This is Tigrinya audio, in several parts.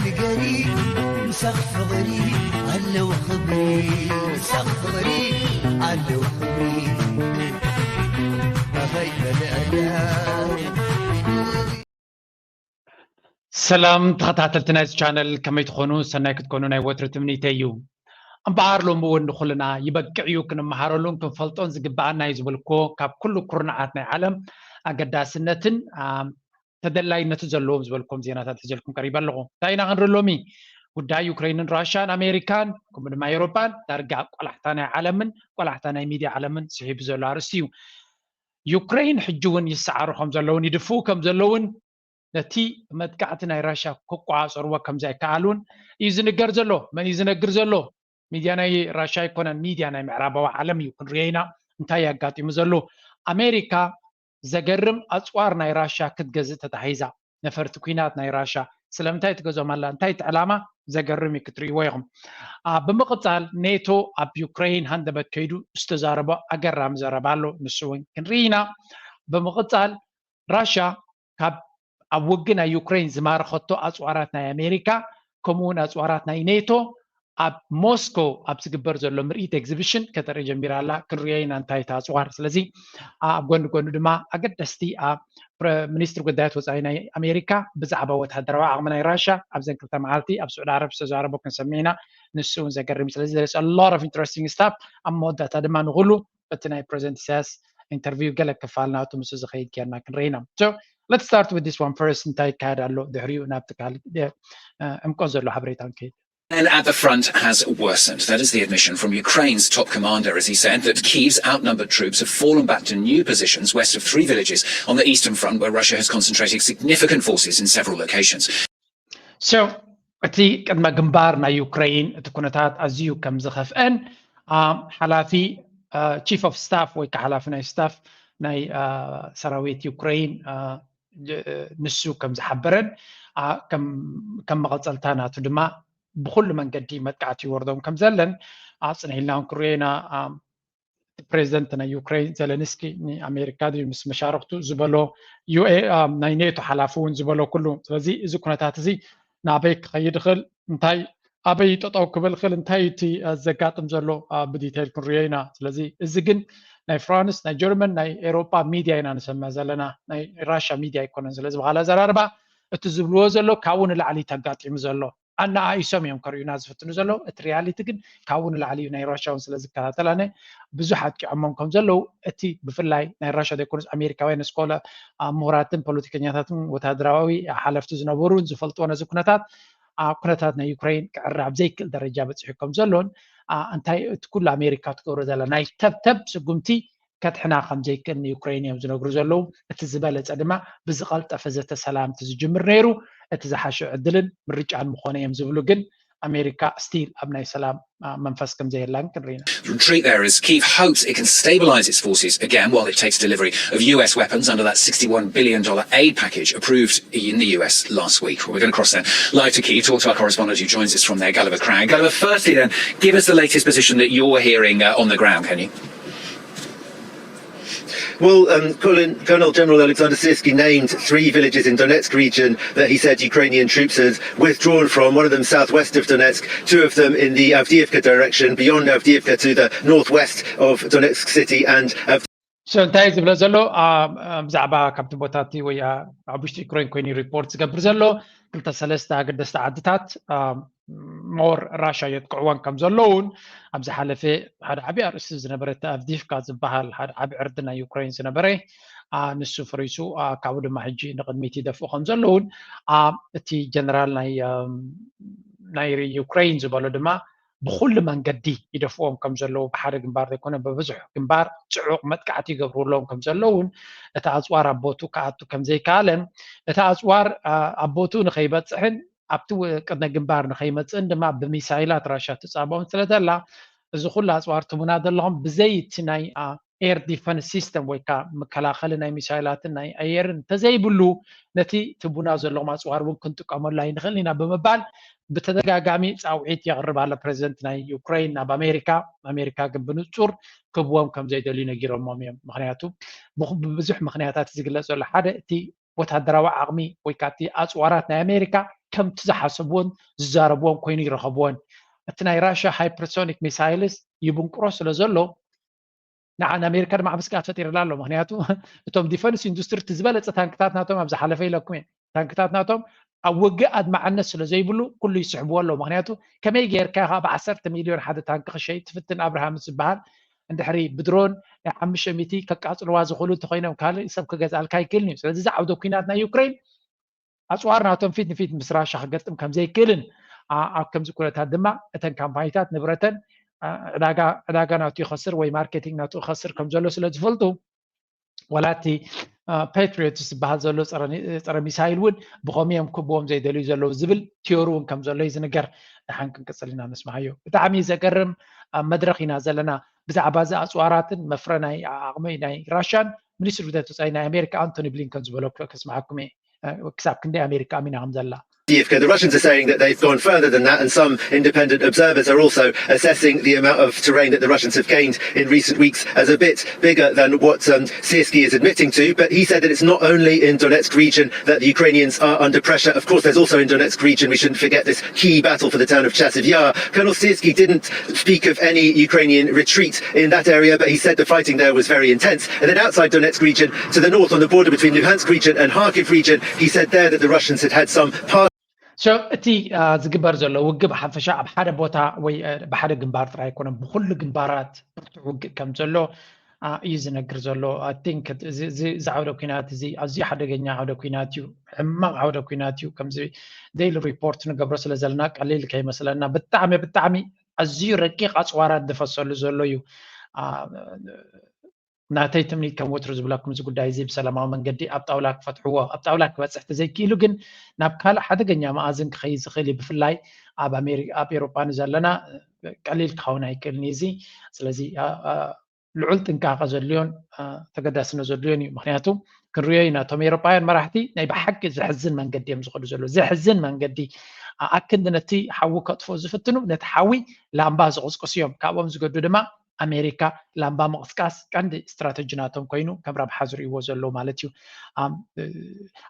ንገሪ ምሳኽ ፍቕሪ ኣለዉ ክብሪ፣ ምሳኽ ፍቕሪ ኣለዉ ክብሪ። ኣኸይ በልዐላ። ሰላም ተኸታተልቲ ናይዚ ቻነል፣ ከመይ ትኾኑ? ሰናይ ክትኮኑ ናይ ወትሪ ትምኒተይ እዩ። እምበኣር ሎሚ እውን ንኹልና ይበቅዕ እዩ ክንመሃረሉን ክንፈልጦን ዝግብኣና እዩ ዝበልኩዎ ካብ ኩሉ ኩርናዓት ናይ ዓለም ኣገዳስነትን ተደላይነቱ ዘለዎም ዝበልኩም ዜናታት ሒዘልኩም ቀሪበ ኣለኹ። እንታይ ኢና ክንርኢ ሎሚ? ጉዳይ ዩክሬንን ራሽያን ኣሜሪካን ከምኡ ድማ ኤውሮጳን ዳርጋ ቆላሕታ ናይ ዓለምን ቆላሕታ ናይ ሚድያ ዓለምን ስሒቡ ዘሎ ኣርእስቲ እዩ። ዩክሬን ሕጂ እውን ይሰዓሩ ከም ዘለውን ይድፍኡ ከም ዘለውን ነቲ መጥቃዕቲ ናይ ራሽያ ክቆፃፀርዎ ከም ዘይከኣሉን እዩ ዝንገር ዘሎ። መን እዩ ዝነግር ዘሎ? ሚድያ ናይ ራሽያ ኣይኮነን፣ ሚድያ ናይ ምዕራባዊ ዓለም እዩ። ክንሪኦ ኢና እንታይ ኣጋጢሙ ዘሎ። ኣሜሪካ ዘገርም ኣፅዋር ናይ ራሽያ ክትገዝእ ተታሂዛ። ነፈርቲ ኲናት ናይ ራሽያ ስለምንታይ ትገዝኦም ኣላ? እንታይ እቲ ዕላማ? ዘገርም እዩ፣ ክትርእይዎ ኢኹም። አ፣ ብምቕፃል ኔቶ ኣብ ዩክሬን ሃንደበት ከይዱ ዝተዛረቦ ኣገራሚ ዘረባ ኣሎ፣ ንሱ እውን ክንርኢ ኢና። ብምቕፃል ራሽያ ካብ ኣብ ውግእ ናይ ዩክሬን ዝማረኸቶ ኣፅዋራት ናይ ኣሜሪካ ከምኡ እውን ኣፅዋራት ናይ ኔቶ ኣብ ሞስኮ ኣብ ዝግበር ዘሎ ምርኢት ኤግዚቢሽን ከተርኢ ጀሚራ ኣላ። ክንሪኦ ኢና እንታይ እቲ ኣፅዋር። ስለዚ ኣብ ጎኒ ጎኑ ድማ ኣገደስቲ ኣብ ሚኒስትሪ ጉዳያት ወፃኢ ናይ ኣሜሪካ ብዛዕባ ወታደራዊ ዓቕሚ ናይ ራሽያ ኣብዘን ክልተ መዓልቲ ኣብ ስዑዲ ዓረብ ዝተዛረቦ ክንሰምዕ ኢና። ንሱ እውን ዘገርም እዩ። ስለዚ there is a lot of interesting stuff። ኣብ መወዳእታ ድማ ንኩሉ በቲ ናይ ፕሬዚደንት ኢሳያስ ኢንተርቪው ገለ ክፋል ናቱ ምስ ዝኸይድ ጌርና ክንርኢ ኢና። So let's start with this one first። እንታይ ይካየድ ኣሎ፣ ድሕሪኡ ናብቲ ካልእ ዕምቆት ዘሎ ሓበሬታ ንከይድ። And at the front has worsened. That is the admission from Ukraine's top commander as he said that Kyiv's outnumbered troops have fallen back to new positions west of three villages on the eastern front where Russia has concentrated significant forces in several locations. So እቲ ቅድመ ግንባር ናይ ዩክሬን እቲ ኩነታት ኣዝዩ ከም ዝኸፍአን ሓላፊ chief of staff ወይ ከዓ ሓላፊ ናይ ስታፍ ናይ ሰራዊት ዩክሬን ንሱ ከም ዝሓበረን ከም መቐፀልታ ናቱ ድማ ብኩሉ መንገዲ መጥቃዕቲ ይወርዶም ከም ዘለን ኣፅንሒልና እውን ክሪኦ ኢና። ፕሬዚደንት ናይ ዩክሬን ዘለንስኪ ንኣሜሪካ ድዩ ምስ መሻርክቱ ዝበሎ ናይ ኔቶ ሓላፊ እውን ዝበሎ ኩሉ። ስለዚ እዚ ኩነታት እዚ ናበይ ክኸይድ ይኽእል፣ እንታይ ኣበይ ጠጠው ክብል ይኽእል፣ እንታይ እቲ ዘጋጥም ዘሎ ብዲቴይል ክንሪኦ ኢና። ስለዚ እዚ ግን ናይ ፍራንስ፣ ናይ ጀርመን፣ ናይ ኤሮጳ ሚድያ ኢና ንሰምዕ ዘለና፣ ናይ ራሽያ ሚድያ ኣይኮነን። ስለዚ ብኻልእ ኣዘራርባ እቲ ዝብልዎ ዘሎ ካብኡ ንላዕሊ ተጋጢሙ ዘሎ ኣነኣኢሶም እዮም ከርእዩና ዝፍትኑ ዘለዉ። እቲ ሪያሊቲ ግን ካብኡ ንላዕሊ እዩ። ናይ ራሽያ እውን ስለ ዝከታተል ኣነ ብዙሕ ኣጥቂዖሞም ከም ዘለዉ እቲ ብፍላይ ናይ ራሽያ ዘይኮኑስ ኣሜሪካውያን ስኮለ ምሁራትን ፖለቲከኛታትን ወታደራዊ ሓለፍቲ ዝነበሩን ዝፈልጥዎ ነዚ ኩነታት ኩነታት ናይ ዩክሬን ክዕረ ኣብ ዘይክእል ደረጃ በፂሑ ከም ዘሎን እንታይ እቲ ኩሉ ኣሜሪካ ትገብሮ ዘላ ናይ ተብተብ ስጉምቲ ከድሕና ከም ዘይክእል ንዩክሬን እዮም ዝነግሩ ዘለዉ። እቲ ዝበለፀ ድማ ብዝቐልጠፈ ዘተ ሰላም እንተዝጅምር ነይሩ እቲ ዝሓሸ ዕድልን ምርጫን ምኾነ እዮም ዝብሉ ግን ኣሜሪካ ስቲል ኣብ ናይ ሰላም መንፈስ ከም ዘየላን ክንርኢ ኢና። Retreat there as Kyiv hopes it can stabilize its forces again while it takes delivery of U S weapons under that sixty-one billion dollar aid package approved in the U S last week. We're going to cross there live to Kyiv, talk to our correspondent who joins us from there, Gulliver Cragg. Gulliver, firstly then, give us the latest position that you're hearing uh, on the ground, can you? Well, um, Colin, Colonel General Alexander Sirski named three villages in Donetsk region that he said Ukrainian troops had withdrawn from, one of them southwest of Donetsk, two of them in the Avdiivka direction, beyond Avdiivka to the northwest of Donetsk city and So እንታይ ዝብለ ዘሎ ብዛዕባ ካብቲ ቦታ እቲ ወይ ኣብ ውሽጢ ዩክሬን ኮይኑ ሪፖርት ዝገብር ዘሎ ክልተ ሰለስተ ኣገደስቲ ዓድታት ሞር ራሻ የጥቅዕወን ከም ዘለውን ኣብ ዝሓለፈ ሓደ ዓብዪ ኣርእስቲ ዝነበረ እቲ ኣቭዲፍካ ዝበሃል ሓደ ዓብዪ ዕርዲ ናይ ዩክሬን ዝነበረ ንሱ ፈሪሱ ካብኡ ድማ ሕጂ ንቕድሚት ይደፍኡ ከም ዘለውን እቲ ጀነራል ናይ ናይ ዩክሬን ዝበሎ ድማ ብኩሉ መንገዲ ይደፍኦም ከም ዘለዉ ብሓደ ግንባር ዘይኮነ ብብዙሕ ግንባር ፅዑቕ መጥቃዕቲ ይገብሩ ኣለዎም ከም ዘለውን እቲ ኣፅዋር ኣብ ቦቱ ክኣቱ ከም ዘይከኣለን እቲ ኣፅዋር ኣብ ቦቱ ንከይበፅሕን ኣብቲ ቅድመ ግንባር ንከይመፅእን ድማ ብሚሳይላት ራሻ ትፃበኦም ስለዘላ እዚ ኩሉ ኣፅዋር ትቡና ዘለኹም ብዘይ እቲ ናይ ኤር ዲፈንስ ሲስተም ወይ ከዓ መከላኸሊ ናይ ሚሳይላትን ናይ ኣየርን እንተዘይብሉ ነቲ ትቡና ዘለኹም ኣፅዋር እውን ክንጥቀመሉ ኣይንኽእል ኢና ብምባል ብተደጋጋሚ ፃውዒት የቕርብ ኣሎ ፕሬዚደንት ናይ ዩክሬን ናብ ኣሜሪካ። ኣሜሪካ ግን ብንፁር ክብዎም ከም ዘይደልዩ ነጊሮሞም እዮም። ምክንያቱ ብብዙሕ ምክንያታት ዝግለፅ ዘሎ ሓደ እቲ ወታደራዊ ዓቕሚ ወይ ከዓ እቲ ኣፅዋራት ናይ ኣሜሪካ ከምቲ ዝሓሰብዎን ዝዛረብዎን ኮይኑ ይረኸብዎን። እቲ ናይ ራሽያ ሃይፐርሶኒክ ሚሳይልስ ይብንቅሮ ስለ ዘሎ ንዓ ንኣሜሪካ ድማ ዓቢ ስግኣት ፈጢርላ ኣሎ። ምክንያቱ እቶም ዲፈንስ ኢንዱስትሪ እቲ ዝበለፀ ታንክታት ናቶም ኣብ ዝሓለፈ ኢለኩም እየ ታንክታት ናቶም ኣብ ውግእ ኣድማዕነት ስለ ዘይብሉ ኩሉ ይስሕብዎ ኣለዉ። ምክንያቱ ከመይ ጌርካ ኢኻ ብዓሰርተ ሚልዮን ሓደ ታንኪ ክሸይጥ ትፍትን ኣብርሃም ዝበሃል እንድሕሪ ብድሮን ናይ ሓሙሽተ ሚእቲ ከቃፅልዋ ዝኽእሉ እንተኮይኖም ካልእ ሰብ ክገዝኣልካ ኣይክእልን እዩ። ስለዚ እዚ ዓውደ ኩናት ናይ ዩክሬን ኣፅዋር ናቶም ፊት ንፊት ምስ ራሻ ክገጥም ከም ዘይክእልን ኣብ ከምዚ ኩነታት ድማ እተን ካምፓኒታት ንብረተን ዕዳጋ ናቱ ይኸስር ወይ ማርኬቲንግ ናቱ ይኸስር ከም ዘሎ ስለ ዝፈልጡ ወላ እቲ ፓትሪዮትስ ዝበሃል ዘሎ ፀረ ሚሳይል እውን ብኸምኡ እዮም ክብዎም ዘይደልዩ ዘለዉ ዝብል ቲዮሪ እውን ከም ዘሎ እዩ ዝንገር። ደሓን ክንቅፅል ኢና ንስማዓዮ። ብጣዕሚ ዘገርም መድረኽ ኢና ዘለና። ብዛዕባ እዚ ኣፅዋራትን መፍረ ናይ ዓቕሚ ናይ ራሻን ሚኒስትሪ ጉዳያት ወፃኢ ናይ ኣሜሪካ ኣንቶኒ ብሊንከን ዝበሎ ክስምዓኩም እየ። ክሳብ ክንደይ ኣሜሪካ ኣሚና ከም ዘላ። The Russians are saying that they've gone further than that, and some independent observers are also assessing the amount of terrain that the Russians have gained in recent weeks as a bit bigger than what um, Syrskyi is admitting to. But he said that it's not only in Donetsk region that the Ukrainians are under pressure. Of course, there's also in Donetsk region, we shouldn't forget this key battle for the town of Chasiv Yar. Colonel Syrskyi didn't speak of any Ukrainian retreat in that area, but he said the fighting there was very intense. And then outside Donetsk region, to the north on the border between Luhansk region and Kharkiv region, he said there that the Russians had had some part So እቲ ዝግበር ዘሎ ውግእ ብሓፈሻ ኣብ ሓደ ቦታ ወይ ብሓደ ግንባር ጥራይ ኣይኮነን፣ ብኩሉ ግንባራት ብርቱዕ ውግእ ከም ዘሎ እዩ ዝነግር ዘሎ። I think እዚ ዓውደ ኩናት እዚ ኣዝዩ ሓደገኛ ዓውደ ኩናት እዩ፣ ሕማቕ ዓውደ ኩናት እዩ። ከምዚ ዴይሊ ሪፖርት ንገብሮ ስለ ዘለና ቀሊል ከይመስለና፣ ብጣዕሚ ብጣዕሚ ኣዝዩ ረቂቕ ኣፅዋራት ዝፈሰሉ ዘሎ እዩ። ናተይ ትምኒት ከም ወትሩ ዝብለኩም እዚ ጉዳይ እዚ ብሰላማዊ መንገዲ ኣብ ጣውላ ክፈትሕዎ ኣብ ጣውላ ክበፅሕ ተዘይክኢሉ ግን ናብ ካልእ ሓደገኛ መኣዝን ክኸይድ ዝኽእል እዩ። ብፍላይ ኣብ ኣሜሪካ ኣብ ኤሮጳ ንዘለና ቀሊል ክኸውን ኣይክእልን እዩ እዚ። ስለዚ ልዑል ጥንቃቐ ዘድልዮን ተገዳስነት ዘድልዮን እዩ። ምክንያቱ ክንሪኦ ኢና እቶም ኤሮጳውያን መራሕቲ ናይ ብሓቂ ዘሕዝን መንገዲ እዮም ዝኸዱ ዘለዉ። ዘሕዝን መንገዲ ኣክንዲ ነቲ ሓዊ ከጥፍኡ ዝፍትኑ ነቲ ሓዊ ላምባ ዝቕስቅሱ እዮም። ካብኦም ዝገዱ ድማ ኣሜሪካ ላምባ ምቕስቃስ ቀንዲ ስትራተጂ ናቶም ኮይኑ ከም ረብሓ ዝርእይዎ ዘለዉ ማለት እዩ።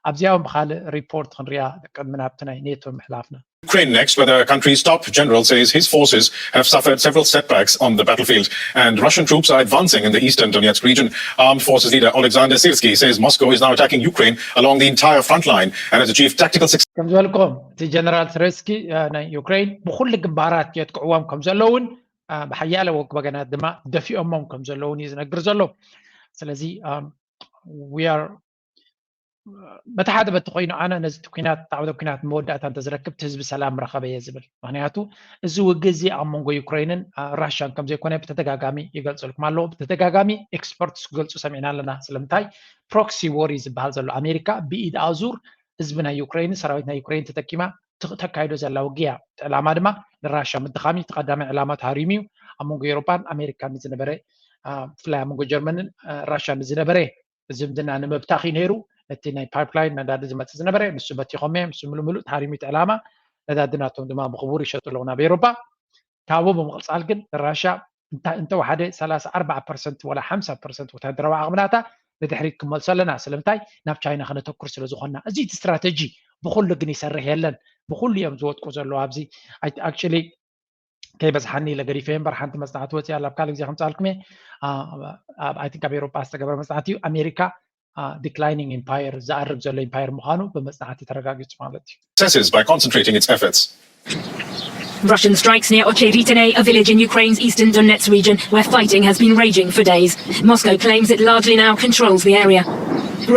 ኣብዚኣ እውን ብካልእ ሪፖርት ክንሪኣ ቅድሚ ናብቲ ናይ ኔቶ ምሕላፍና። Ukraine next, where the country's top general says his forces have suffered several setbacks on the battlefield and Russian troops are advancing in the eastern Donetsk region. Armed Forces leader Oleksandr Syrskyi says Moscow is now attacking Ukraine along the entire front line and has achieved tactical success. ከም ዝበልኩም እቲ ጀነራል ስሬስኪ ናይ ዩክሬን ብኩሉ ግንባራት የጥቅዕዎም ከም ዘለውን ብሓያለ ወገናት ድማ ደፊኦሞም ከም ዘለውን እዩ ዝነግር ዘሎ። ስለዚ we are በቲ ሓደ በቲ ኮይኑ ኣነ ነዚ ኩናት ዓውደ ኩናት መወዳእታ እንተዝረክብ እቲ ህዝቢ ሰላም ረኸበ እየ ዝብል። ምክንያቱ እዚ ውግእ እዚ ኣብ መንጎ ዩክሬንን ራሽያን ከም ዘይኮነ ብተደጋጋሚ ይገልፅልኩም ኣለዎ። ብተደጋጋሚ ኤክስፐርትስ ክገልፁ ሰሚዕና ኣለና። ስለምንታይ ፕሮክሲ ዎር እዩ ዝበሃል ዘሎ። ኣሜሪካ ብኢድ ኣዙር ህዝቢ ናይ ዩክሬንን ሰራዊት ናይ ዩክሬን ተጠቂማ ተካይዶ ዘላ ውግእ እያ። እቲ ዕላማ ድማ ንራሽያ ምድኻም እዩ። እቲ ቀዳማይ ዕላማ ተሃሪሙ እዩ። ኣብ መንጎ ኤውሮጳን ኣሜሪካን ዝነበረ ብፍላይ ኣብ መንጎ ጀርመንን ራሽያን ዝነበረ ዝምድና ንምብታኽ እዩ ነይሩ። እቲ ናይ ፓይፕላይን ነዳዲ ዝመፅእ ዝነበረ ንሱ በቲኾም እዮም። ንሱ ምሉእ ምሉእ ተሃሪሙ እቲ ዕላማ። ነዳዲ ናቶም ድማ ብኽቡር ይሸጡ ኣለዉ ናብ ኤውሮጳ። ካብኡ ብምቕፃል ግን ራሽያ እንተወሓደ ሰላሳ ኣርባዓ ፐርሰንት ወላ ሓምሳ ፐርሰንት ወታደራዊ ዓቕሚ ናታ ንድሕሪት ክመልሶ ኣለና። ስለምንታይ ናብ ቻይና ከነተኩር ስለ ዝኾንና። እዚ እቲ ስትራተጂ ብኹሉ ግን ይሰርሕ የለን። ብኹሉ እዮም ዝወድቁ ዘለዉ ኣብዚ actually ከይበዝሓኒ ኢለ ገዲፈ እምበር ሓንቲ መፅናዕቲ ወፂኣ ኣላ። ኣብ ካልእ ግዜ ከምፅኣልኩም እየ። I think ኣብ ኤውሮጳ ዝተገብረ መፅናዕቲ እዩ። ኣሜሪካ declining empire ዝኣርግ ዘሎ empire ምዃኑ ብመፅናዕቲ ተረጋጊፁ ማለት እዩ። Successes by concentrating its efforts. Russian strikes near Ocheritine, a village in Ukraine's eastern Donetsk region, where fighting has been raging for days. Moscow claims it largely now controls the area.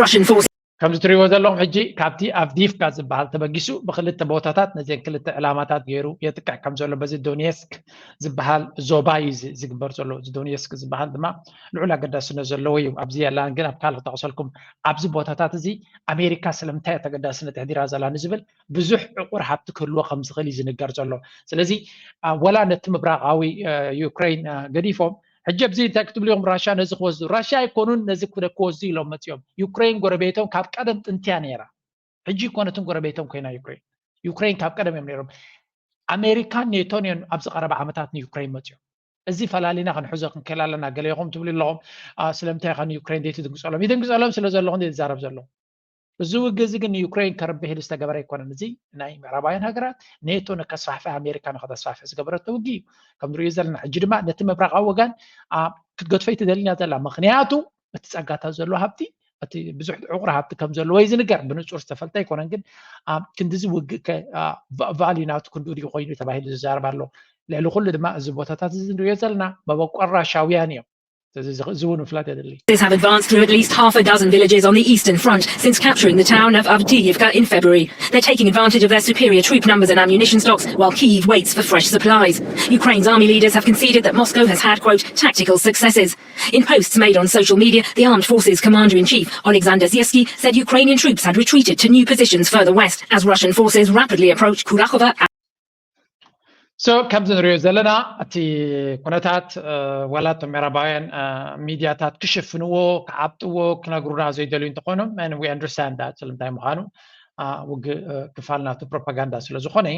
Russian forces. ከምዚ ትሪእዎ ዘለኹም ሕጂ ካብቲ ኣቭዲፍካ ዝበሃል ተበጊሱ ብክልተ ቦታታት ነዚአን ክልተ ዕላማታት ገይሩ የጥቅዕ ከም ዘሎ በዚ ዶኔስክ ዝበሃል ዞባ እዩ ዝግበር ዘሎ። እዚ ዶኔስክ ዝበሃል ድማ ልዑል ኣገዳስነት ዘለዎ እዩ። ኣብዚ የላን ግን ኣብ ካልእ ክጠቕሰልኩም ኣብዚ ቦታታት እዚ ኣሜሪካ ስለምንታይ እያ ተገዳስነት ኣሕዲራ ዘላ ንዝብል ብዙሕ ዕቑር ሃብቲ ክህልዎ ከም ዝኽእል እዩ ዝንገር ዘሎ። ስለዚ ወላ ነቲ ምብራቓዊ ዩክሬን ገዲፎም ሕጂ ኣብዚ እንታይ ክትብሉ ኢኹም? ራሻ ነዚ ክወስዱ ራሻ ኣይኮኑን ነዚ ክወስዱ ኢሎም መፂኦም። ዩክሬን ጎረቤቶም ካብ ቀደም ጥንትያ ነይራ። ሕጂ ኣይኮነትን ጎረቤቶም ኮይና ዩክሬን። ዩክሬን ካብ ቀደም እዮም ነይሮም። ኣሜሪካን ኔቶን እዮም ኣብዚ ቀረባ ዓመታት ንዩክሬን መፂኦም። እዚ ፈላሊና ክንሕዞ ክንክእል ኣለና። ገለ ኢኹም ትብሉ ኣለኹም ስለምንታይ ኢኻ ንዩክሬን ዘይትድንግፀሎም? ይድንግፀሎም ስለ ዘለኹ ዝዛረብ ዘለኹ። እዚ ውግእ እዚ ግን ንዩክሬን ከርብሕ ኢሉ ዝተገበረ ኣይኮነን። እዚ ናይ ምዕራባውያን ሃገራት ኔቶ ንከስፋሕፍሕ፣ ኣሜሪካ ንከተስፋሕፍሕ ዝገበረቶ ውግእ እዩ። ከም ንሪኦ ዘለና ሕጂ ድማ ነቲ ምብራቓዊ ወገን ክትገድፎ ኣይትደልን እያ ዘላ። ምክንያቱ እቲ ጸጋታት ዘሎ ሃብቲ፣ እቲ ብዙሕ ዕቑር ሃብቲ ከም ዘለዎ እዩ ዝንገር። ብንጹር ዝተፈልጠ ኣይኮነን፣ ግን ክንዲዚ ውግእ ቫልዩ ናቱ ክንዱ ድዩ ኮይኑ ተባሂሉ ዝዛረብ ኣሎ። ልዕሊ ኩሉ ድማ እዚ ቦታታት እዚ ንሪኦ ዘለና መበቆል ራሻውያን እዮም። እዚ እውን ምፍላጥ የድሊ። Have advanced through at least half a dozen villages on the eastern front since capturing the town of Avdiivka in February. They're taking advantage of their superior troop numbers and ammunition stocks while Kyiv waits for fresh supplies. Ukraine's army leaders have conceded that Moscow has had, quote, tactical successes. In posts made on social media, the armed forces commander-in-chief, Oleksandr Syrskyi, said Ukrainian troops had retreated to new positions further west as Russian forces rapidly approached Kurakhova. So ከምዚ ንሪኦ ዘለና እቲ ኩነታት ዋላ እቶም ምዕራባውያን ሚድያታት ክሽፍንዎ፣ ክዓብጥዎ፣ ክነግሩና ዘይደልዩ እንተኾይኖም፣ and we understand that ስለምንታይ ምዃኑ ውግእ ክፋል ናቱ ፕሮፓጋንዳ ስለ ዝኾነ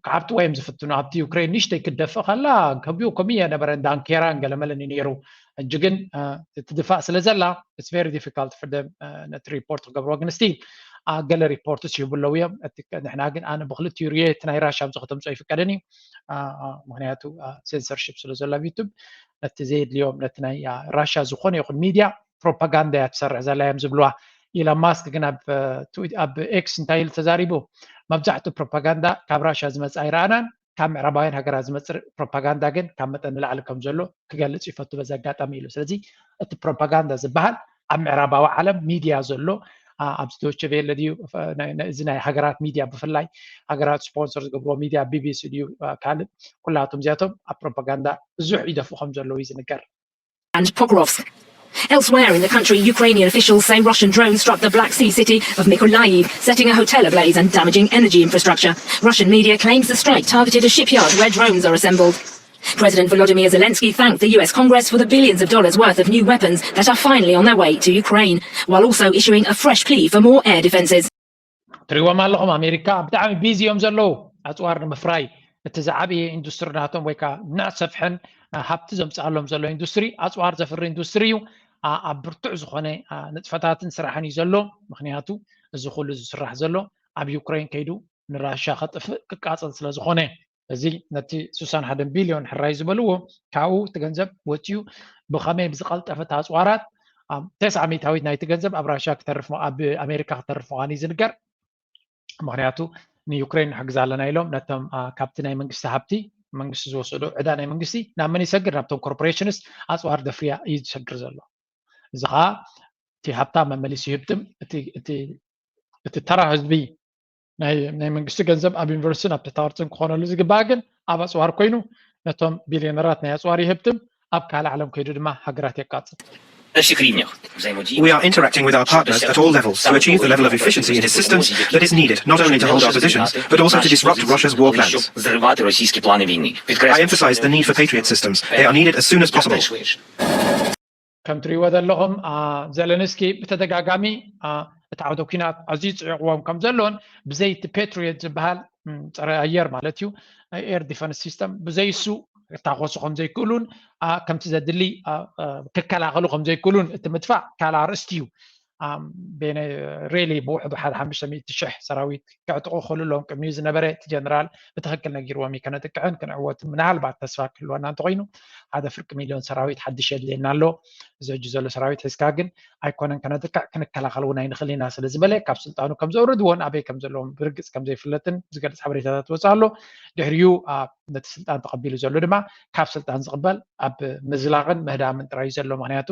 ክዓብጥዎ እዮም ዝፍትኑ። ኣብቲ ዩክሬን ንሽተይ ክትደፍእ ከላ ከብዩ ከምየ ነበረ ዳንኬራን ገለመለን እዩ ነይሩ። ሕጂ ግን ትድፋእ ስለ ዘላ it's very difficult for them ነቲ ሪፖርት ክገብርዎ። ግን ስቲል ገለ ሪፖርትስ ይህቡ ኣለዉ እዮም። ንሕና ግን ኣነ ብክልቲኡ ርዮ እቲ ናይ ራሻ ኣብዚ ከተምፅኦ ይፍቀደን እዩ። ምክንያቱ ሴንሰርሽፕ ስለ ዘሎ ኣብ ዩቱብ ነቲ ዘየድልዮም ነቲ ናይ ራሻ ዝኾነ ይኹን ሚድያ ፕሮፓጋንዳ እያ ትሰርሕ ዘላ እዮም ዝብልዋ። ኢሎን ማስክ ግን ኣብ ኤክስ እንታይ ኢሉ ተዛሪቡ? መብዛሕትኡ ፕሮፓጋንዳ ካብ ራሻ ዝመፅእ ኣይረኣናን፣ ካብ ምዕራባውያን ሃገራት ዝመፅእ ፕሮፓጋንዳ ግን ካብ መጠን ንላዕሊ ከም ዘሎ ክገልፅ ይፈቱ በዚ ኣጋጣሚ ኢሉ። ስለዚ እቲ ፕሮፓጋንዳ ዝበሃል ኣብ ምዕራባዊ ዓለም ሚድያ ዘሎ ኣብዚ ዶቼ ቬለ ድዩ እዚ ናይ ሃገራት ሚድያ ብፍላይ ሃገራት ስፖንሰር ዝገብርዎ ሚድያ ቢቢሲ ድዩ ካልእ ኩላቶም እዚኣቶም ኣብ ፕሮፓጋንዳ ብዙሕ ይደፍኡ ከም ዘለዉ እዩ ዝንገር። And Pokrovsk. Elsewhere in the country, Ukrainian officials say Russian drones struck the Black Sea city of Mykolaiv, setting a hotel ablaze and damaging energy infrastructure. Russian media claims the strike targeted a shipyard where drones are assembled. President Volodymyr Zelensky thanked the U S Congress for the billions of dollars worth of new weapons that are finally on their way to Ukraine, while also issuing a fresh plea for more air defences. ትሪእዎም ኣለኹም፣ ኣሜሪካ ብጣዕሚ ቢዚ እዮም ዘለዉ ኣፅዋር ንምፍራይ። እቲ ዝዓበየ ኢንዱስትሪ ናቶም ወይ ከዓ እናሰፍሐን ሃብቲ ዘምፅኣሎም ዘሎ ኢንዱስትሪ ኣፅዋር ዘፍሪ ኢንዱስትሪ እዩ። ኣብ ብርቱዕ ዝኾነ ንጥፈታትን ስራሕን እዩ ዘሎ። ምክንያቱ እዚ ኩሉ ዝስራሕ ዘሎ ኣብ ዩክሬን ከይዱ ንራሻ ከጥፍእ ክቃፀል ስለ ዝኾነ፣ እዚ ነቲ ስሳን ሓደን ቢልዮን ሕራይ ዝበልዎ ካብኡ እቲ ገንዘብ ወፂኡ ብኸመይ ብዝቐልጠፈ ኣፅዋራት ተስዓ ሚእታዊት ናይቲ ገንዘብ ኣብ ራሻ ክተርፍ ኣብ ኣሜሪካ ክተርፍ ምዃኑ እዩ ዝንገር። ምክንያቱ ንዩክሬን ንሕግዛ ኣለና ኢሎም ነቶም ካብቲ ናይ መንግስቲ ሃብቲ መንግስቲ ዝወሰዶ ዕዳ ናይ መንግስቲ ናብ መን ይሰግር? ናብቶም ኮርፖሬሽንስ ኣፅዋር ደፍርያ እዩ ዝሰግር ዘሎ። እዚ ከዓ እቲ ሃብታ መመሊሱ ይህብትም። እቲ ተራ ህዝቢ ናይ መንግስቲ ገንዘብ ኣብ ዩኒቨርሲቲን ኣብ ተታወርትን ክኾነሉ ዝግባእ ግን ኣብ ኣፅዋር ኮይኑ ነቶም ቢልዮነራት ናይ ኣፅዋር ይህብትም። ኣብ ካልእ ዓለም ከይዱ ድማ ሃገራት የቃፅል። We are interacting with our partners at all levels to achieve the level of efficiency in his systems that is needed not only to hold our positions but also to disrupt Russia's war plans. I emphasize the need for Patriot systems. They are needed as soon as possible. ከም ትሪእዎ ዘለኹም ዘለንስኪ ብተደጋጋሚ እቲ ዓውደ ኲናት ኣዝዩ ፅዒቕዎም ከም ዘሎን ብዘይቲ ፔትሪዮት ዝበሃል ፀረ ኣየር ማለት እዩ ኤር ዲፈንስ ሲስተም ብዘይሱ ክታኮሱ ከም ዘይክእሉን ከምቲ ዘድሊ ክከላኸሉ ከም ዘይክእሉን እቲ ምጥፋእ ካልእ ኣርእስቲ እዩ። ቤነ ሬሊ ብውሕዱ ሓደ ሓሙሽተ ሚእቲ ሽሕ ሰራዊት ከዕጥቑ ክኽእሉ ኣለዎም። ቅድሚኡ ዝነበረ እቲ ጀነራል ብትኽክል ነጊርዎም እዩ። ከነጥቅዕን ክንዕወትን ምናልባት ተስፋ ክህልወና እንተኾይኑ ሓደ ፍርቂ ሚልዮን ሰራዊት ሓድሽ የድልየና ኣሎ። እዚ ሕጂ ዘሎ ሰራዊት ሒዝካ ግን ኣይኮነን ከነጥቅዕ፣ ክንከላኸል እውን ኣይንኽእል ኢና ስለ ዝበለ ካብ ስልጣኑ ከም ዘውርድዎን ኣበይ ከም ዘለዎም ብርግፅ ከም ዘይፍለጥን ዝገልፅ ሓበሬታታት ወፅእ ኣሎ። ድሕሪኡ ነቲ ስልጣን ተቐቢሉ ዘሎ ድማ ካብ ስልጣን ዝቕበል ኣብ ምዝላቕን ምህዳምን ጥራይ ዘሎ። ምክንያቱ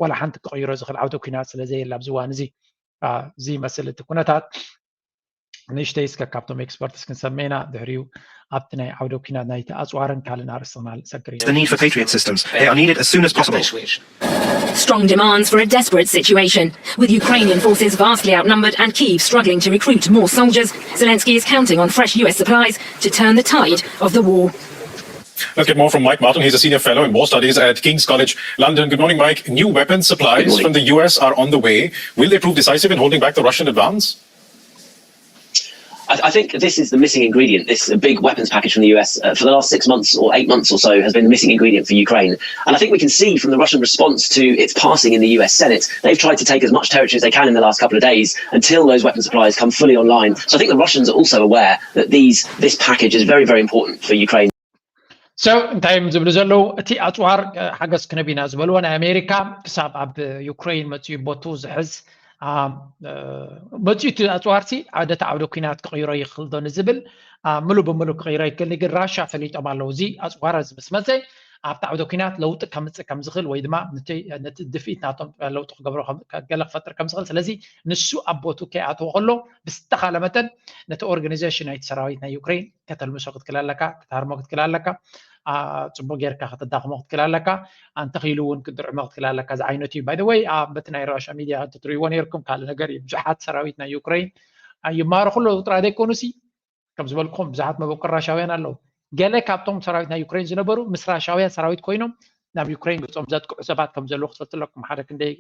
ዋላ ሓንቲ ክቕይሮ ዝኽእል ዓውደ ኲናት ስለ ዘየለ ኣብዚ እዋን እዚ እዚ ይመስል እቲ ኩነታት። ንእሽተይ እስከ ካብቶም ኤክስፐርትስ ክንሰምዕ ኢና፣ ድሕሪኡ ኣብቲ ናይ ዓውደ ኲናት ናይቲ ኣፅዋርን ካልእን ኣርእስቲ ክናልእ ሰግር ኢና። The need for Patriot systems. They are needed as soon as possible. Strong demands for a desperate situation. With Ukrainian forces vastly outnumbered and Kyiv struggling to recruit more soldiers, Zelensky is counting on fresh U S supplies to turn the tide of the war. Let's get more from Mike Martin. He's a senior fellow in war studies at King's College London. Good morning, Mike. New weapons supplies from the U S are on the way. Will they prove decisive in holding back the Russian advance? I, I think this is the missing ingredient. This big weapons package from the U S uh, for the last six months or eight months or so has been the missing ingredient for Ukraine. And I think we can see from the Russian response to its passing in the U S Senate, they've tried to take as much territory as they can in the last couple of days until those weapon supplies come fully online. So I think the Russians are also aware that these this package is very, very important for Ukraine. So እንታይ እዮም ዝብሉ ዘለዉ? እቲ ኣፅዋር ሓገዝ ክንብ ኢና ዝበልዎ ናይ ኣሜሪካ ክሳብ ኣብ ዩክሬን መፅኡ ቦቱ ዝሕዝ መፅኡ እቲ ኣፅዋርሲ ነቲ ዓውደ ኩናት ክቕይሮ ይኽእል ዶ ንዝብል ምሉእ ብምሉእ ክቕይሮ ይክእል። ግን ራሻ ፈሊጦም ኣለዉ። እዚ ኣፅዋር እዚ ምስ መፀ ኣብቲ ዓውደ ኩናት ለውጢ ከምፅእ ከም ዝኽእል ወይ ድማ ነቲ ድፍኢት ናቶም ለውጢ ክገብሮ ገለ ክፈጥር ከም ዝኽእል። ስለዚ ንሱ ኣብ ቦቱ ከይኣተወ ከሎ ብዝተኻለ መጠን ነቲ ኦርጋኒዜሽን ናይቲ ሰራዊት ናይ ዩክሬን ከተልምሶ ክትክእል ኣለካ፣ ክትሃርሞ ክትክእል ኣለካ። ፅቡቅ ጌርካ ከተዳኽሞ ክትክእል ኣለካ። እንተኽኢሉ እውን ክትድርዕሞ ክትክእል ኣለካ ዝዓይነቱ እዩ። ባይ ወይ በቲ ናይ ራሻ ሚድያ እንተትርእይዎ ነርኩም ካልእ ነገር እዩ። ብዙሓት ሰራዊት ናይ ዩክሬን ይማረኹ ኣለዉ ጥራይ ዘይኮኑሲ ከም ዝበልኩም ብዙሓት መበቆል ራሻውያን ኣለዉ። ገለ ካብቶም ሰራዊት ናይ ዩክሬን ዝነበሩ ምስ ራሻውያን ሰራዊት ኮይኖም ናብ ዩክሬን ገጾም ዘጥቅዑ ሰባት ከም ዘለዉ ክትፈልጡ ኣለኩም። ሓደ ክንደይ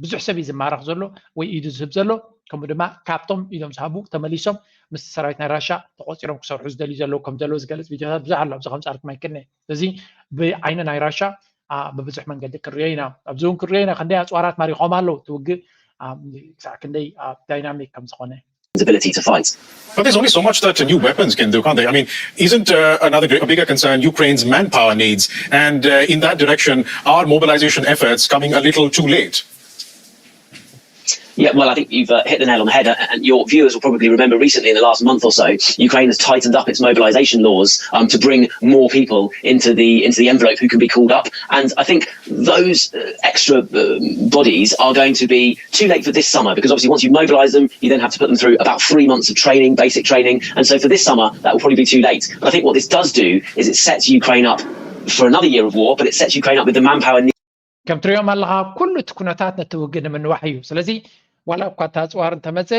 ብዙሕ ሰብ እዩ ዝማረኽ ዘሎ ወይ ኢዱ ዝህብ ዘሎ። ከምኡ ድማ ካብቶም ኢዶም ዝሃቡ ተመሊሶም ምስ ሰራዊት ናይ ራሻ ተቆፂሮም ክሰርሑ ዝደልዩ ዘለዉ ከም ዘለዉ ዝገልፅ ቪድዮታት ብዙሕ ኣሎ። ኣብዚ ከምፃልኩም ኣይክእልነ። እዚ ብዓይኒ ናይ ራሻ ብብዙሕ መንገዲ ክንሪኦ ኢና። ኣብዚ እውን ክንሪኦ ኢና ክንደይ ኣፅዋራት ማሪኾም ኣለዉ። እቲ ውግእ ክሳዕ ክንደይ ዳይናሚክ ከም ዝኾነ ability to fight. But there's only so much that new weapons can do, can't they? I mean, isn't uh, another a bigger concern Ukraine's manpower needs? And uh, in that direction, are mobilization efforts coming a little too late? Yeah, well, I think you've uh, hit the nail on the head, and your viewers will probably remember recently, in the last month or so, Ukraine has tightened up its mobilization laws um, to bring more people into the into the envelope who can be called up. And I think those uh, extra uh, bodies are going to be too late for this summer, because obviously once you mobilize them, you then have to put them through about three months of training, basic training. And so for this summer, that will probably be too late. But I think what this does do is it sets Ukraine up for another year of war, but it sets Ukraine up with the manpower needed. ከም ትሪኦም ኣለኻ ኩሉ እቲ ኩነታት ነቲ ውግእ ንምንዋሕ እዩ። ስለዚ ዋላ እኳ እቲ ኣፅዋር እንተመፀ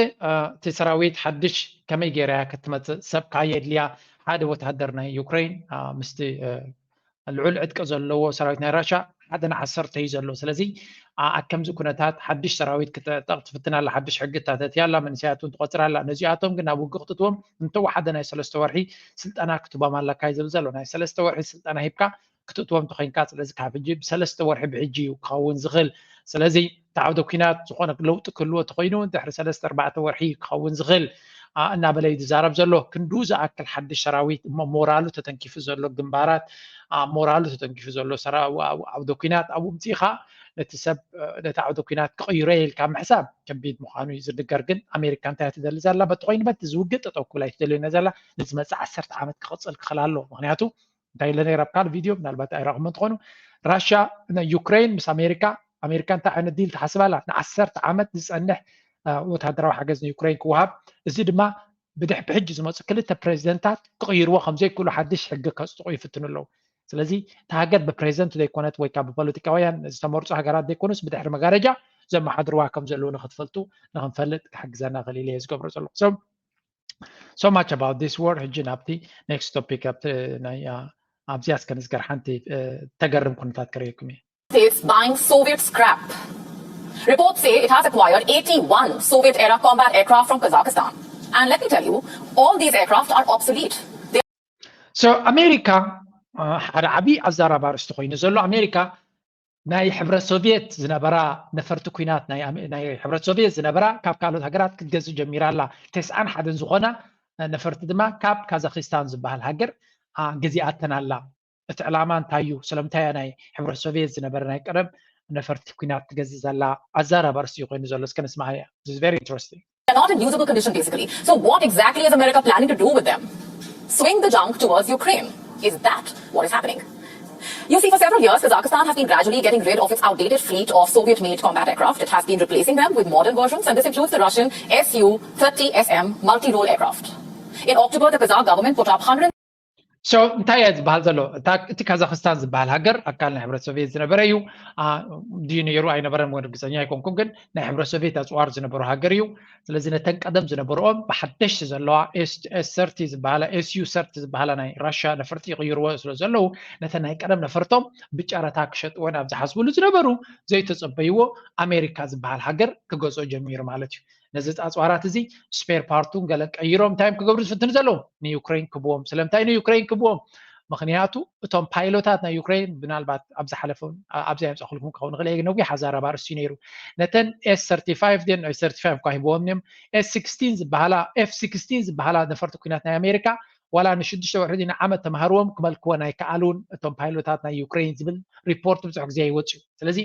እቲ ሰራዊት ሓድሽ ከመይ ገይራ እያ ክትመፅእ? ሰብ ከኣ የድልያ። ሓደ ወታደር ናይ ዩክሬን ምስቲ ልዑል ዕጥቂ ዘለዎ ሰራዊት ናይ ራሻ ሓደ ንዓሰርተ እዩ ዘሎ። ስለዚ ኣብ ከምዚ ኩነታት ሓድሽ ሰራዊት ክትዕጠቕ ትፍትን ኣላ፣ ሓድሽ ሕጊ እታተትያ ኣላ፣ መንእሰያት እውን ትቆፅር ኣላ። ነዚኣቶም ግን ናብ ውግእ ክትእትዎም እንተወሓደ ናይ ሰለስተ ወርሒ ስልጠና ክትቦም ኣለካ እዩ ዝብል ዘሎ። ናይ ሰለስተ ወርሒ ስልጠና ሂብካ ክትእትዎም ተኮይንካ፣ ስለዚ ካብ ሕጂ ብሰለስተ ወርሒ ብሕጂ እዩ ክኸውን ዝኽእል። ስለዚ እቲ ዓውደ ኩናት ዝኾነ ለውጢ ክህልዎ ተኮይኑ ድሕሪ ሰለስተ ኣርባዕተ ወርሒ ክኸውን ዝኽእል እናበለ እዩ ዝዛረብ ዘሎ። ክንዱ ዝኣክል ሓድሽ ሰራዊት እሞ ሞራሉ ተተንኪፉ ዘሎ ግንባራት ሞራሉ ተተንኪፉ ዘሎ ዓውደ ኩናት ኣብኡ ምፅኢኻ ነቲ ሰብ ነቲ ዓውደ ኩናት ክቕይሮ ኢልካ ምሕሳብ ከቢድ ምዃኑ እዩ ዝድገር። ግን ኣሜሪካ እንታይ ትደሊ ዘላ? በቲ ኮይኑ በቲ ዝውግእ ጠጠው ክብል ኣይትደልዮን ዘላ። ንዝመፅእ ዓሰርተ ዓመት ክቕፅል ክኽእል ኣለዎ። ምክንያቱ እንታይ ኢለ ነይረ ኣብ ካልእ ቪድዮ ምናልባት ኣይረኣኹሞ እንትኾኑ ራሽያ ንዩክሬን ምስ ኣሜሪካ ኣሜሪካ እንታይ ዓይነት ዲል ትሓስብ ኣላ? ንዓሰርተ ዓመት ዝፀንሕ ወታደራዊ ሓገዝ ንዩክሬን ክወሃብ፣ እዚ ድማ ብድሕ ብሕጂ ዝመፁ ክልተ ፕሬዚደንታት ክቕይርዎ ከም ዘይክእሉ ሓድሽ ሕጊ ከፅድቑ ይፍትኑ ኣለዉ። ስለዚ እታ ሃገር ብፕሬዚደንት ዘይኮነት ወይ ካብ ብፖለቲካውያን ዝተመርፁ ሃገራት ዘይኮኑስ ብድሕሪ መጋረጃ ዘመሓድርዋ ከም ዘለዉ ንክትፈልጡ ንክንፈልጥ ክሕግዘና ክእል ኢለ ዝገብሮ ዘለኹ። So much about this war. ሕጂ ናብቲ next topic ኣብቲ ናይ ኣብዚኣ እስከ ንዝገር ሓንቲ ተገርም ኩነታት ከርእየኩም እየ። States buying Soviet scrap. Reports say it has acquired eighty-one Soviet era combat aircraft from Kazakhstan. And let me tell you, all these aircraft are obsolete. So ኣሜሪካ ሓደ ዓብዪ ኣዛራቢ ኣርእስቲ ኮይኑ ዘሎ ኣሜሪካ ናይ ሕብረት ሶቪየት ዝነበራ ነፈርቲ ኩናት ናይ ሕብረት ሶቪየት ዝነበራ ካብ ካልኦት ሃገራት ክትገዝእ ጀሚራ ኣላ። ተስዓን ሓደን ዝኾና ነፈርቲ ድማ ካብ ካዛኪስታን ዝበሃል ሃገር ገዚኣተን ኣላ። እቲ ዕላማ እንታይ እዩ? ስለምንታይ ናይ ሕብረት ሶቪየት ዝነበረ ናይ ቀደም ነፈርቲ ኩናት ትገዝእ ዘላ? ኣዛራቢ ኣርእስቲ እዩ ኮይኑ ዘሎ። እስከ ንስማዕ እያ። This is very interesting. They're not in usable condition, basically. So, what exactly is America planning to do with them? Swing the junk towards Ukraine. Is that what is happening? You see, for several years, Kazakhstan has been gradually getting rid of its outdated fleet of Soviet made combat aircraft. It has been replacing them with modern versions, and this includes the Russian S U thirty S M multi role aircraft. In October, the Kazakh government put up hundreds. So እንታይ እያ ዝበሃል ዘሎ? እቲ ካዛክስታን ዝበሃል ሃገር ኣካል ናይ ሕብረት ሶቪየት ዝነበረ እዩ። ድዩ ነይሩ ኣይነበረን ርግፀኛ ኣይኮንኩን፣ ግን ናይ ሕብረት ሶቪየት ኣፅዋር ዝነበሩ ሃገር እዩ። ስለዚ ነተን ቀደም ዝነበርኦም ብሓደሽቲ ዘለዋ ኤስ ሰርቲ ዝበሃላ ኤስዩ ሰርቲ ዝበሃላ ናይ ራሻ ነፈርቲ ይቕይርዎ ስለ ዘለዉ ነተን ናይ ቀደም ነፈርቶም ብጨረታ ክሸጥወን ኣብ ዝሓስብሉ ዝነበሩ ዘይተፀበይዎ ኣሜሪካ ዝበሃል ሃገር ክገዝኦ ጀሚሩ ማለት እዩ። ነዚ ኣፅዋራት እዚ ስፔር ፓርቱን ገለን ቀይሮም እንታይ እዮም ክገብሩ ዝፍትኑ ዘለዉ? ንዩክሬን ክብዎም። ስለምንታይ ንዩክሬን ክብዎም? ምክንያቱ እቶም ፓይሎታት ናይ ዩክሬን ምናልባት ኣብ ዝሓለፈ ኣብዚኣ የምፀእኩልኩም ክኸውን ይኽእል እየ፣ ነዊሕ ኣዛረባ ርእሲ ነይሩ። ነተን ኤስ ሰርቲፋይቭ ድን ኤስ ሰርቲፋይቭ እኳ ሂብዎም እዮም። ኤስ ሲክስቲን ዝበሃላ ኤፍ ሲክስቲን ዝበሃላ ነፈርቲ ኩናት ናይ ኣሜሪካ ዋላ ንሽዱሽተ ወርሒ ድዩ ንዓመት ተምሃርዎም ክመልክወን ኣይከኣሉን እቶም ፓይሎታት ናይ ዩክሬን ዝብል ሪፖርት ብዙሕ ግዜ ይወፅእ እዩ። ስለዚ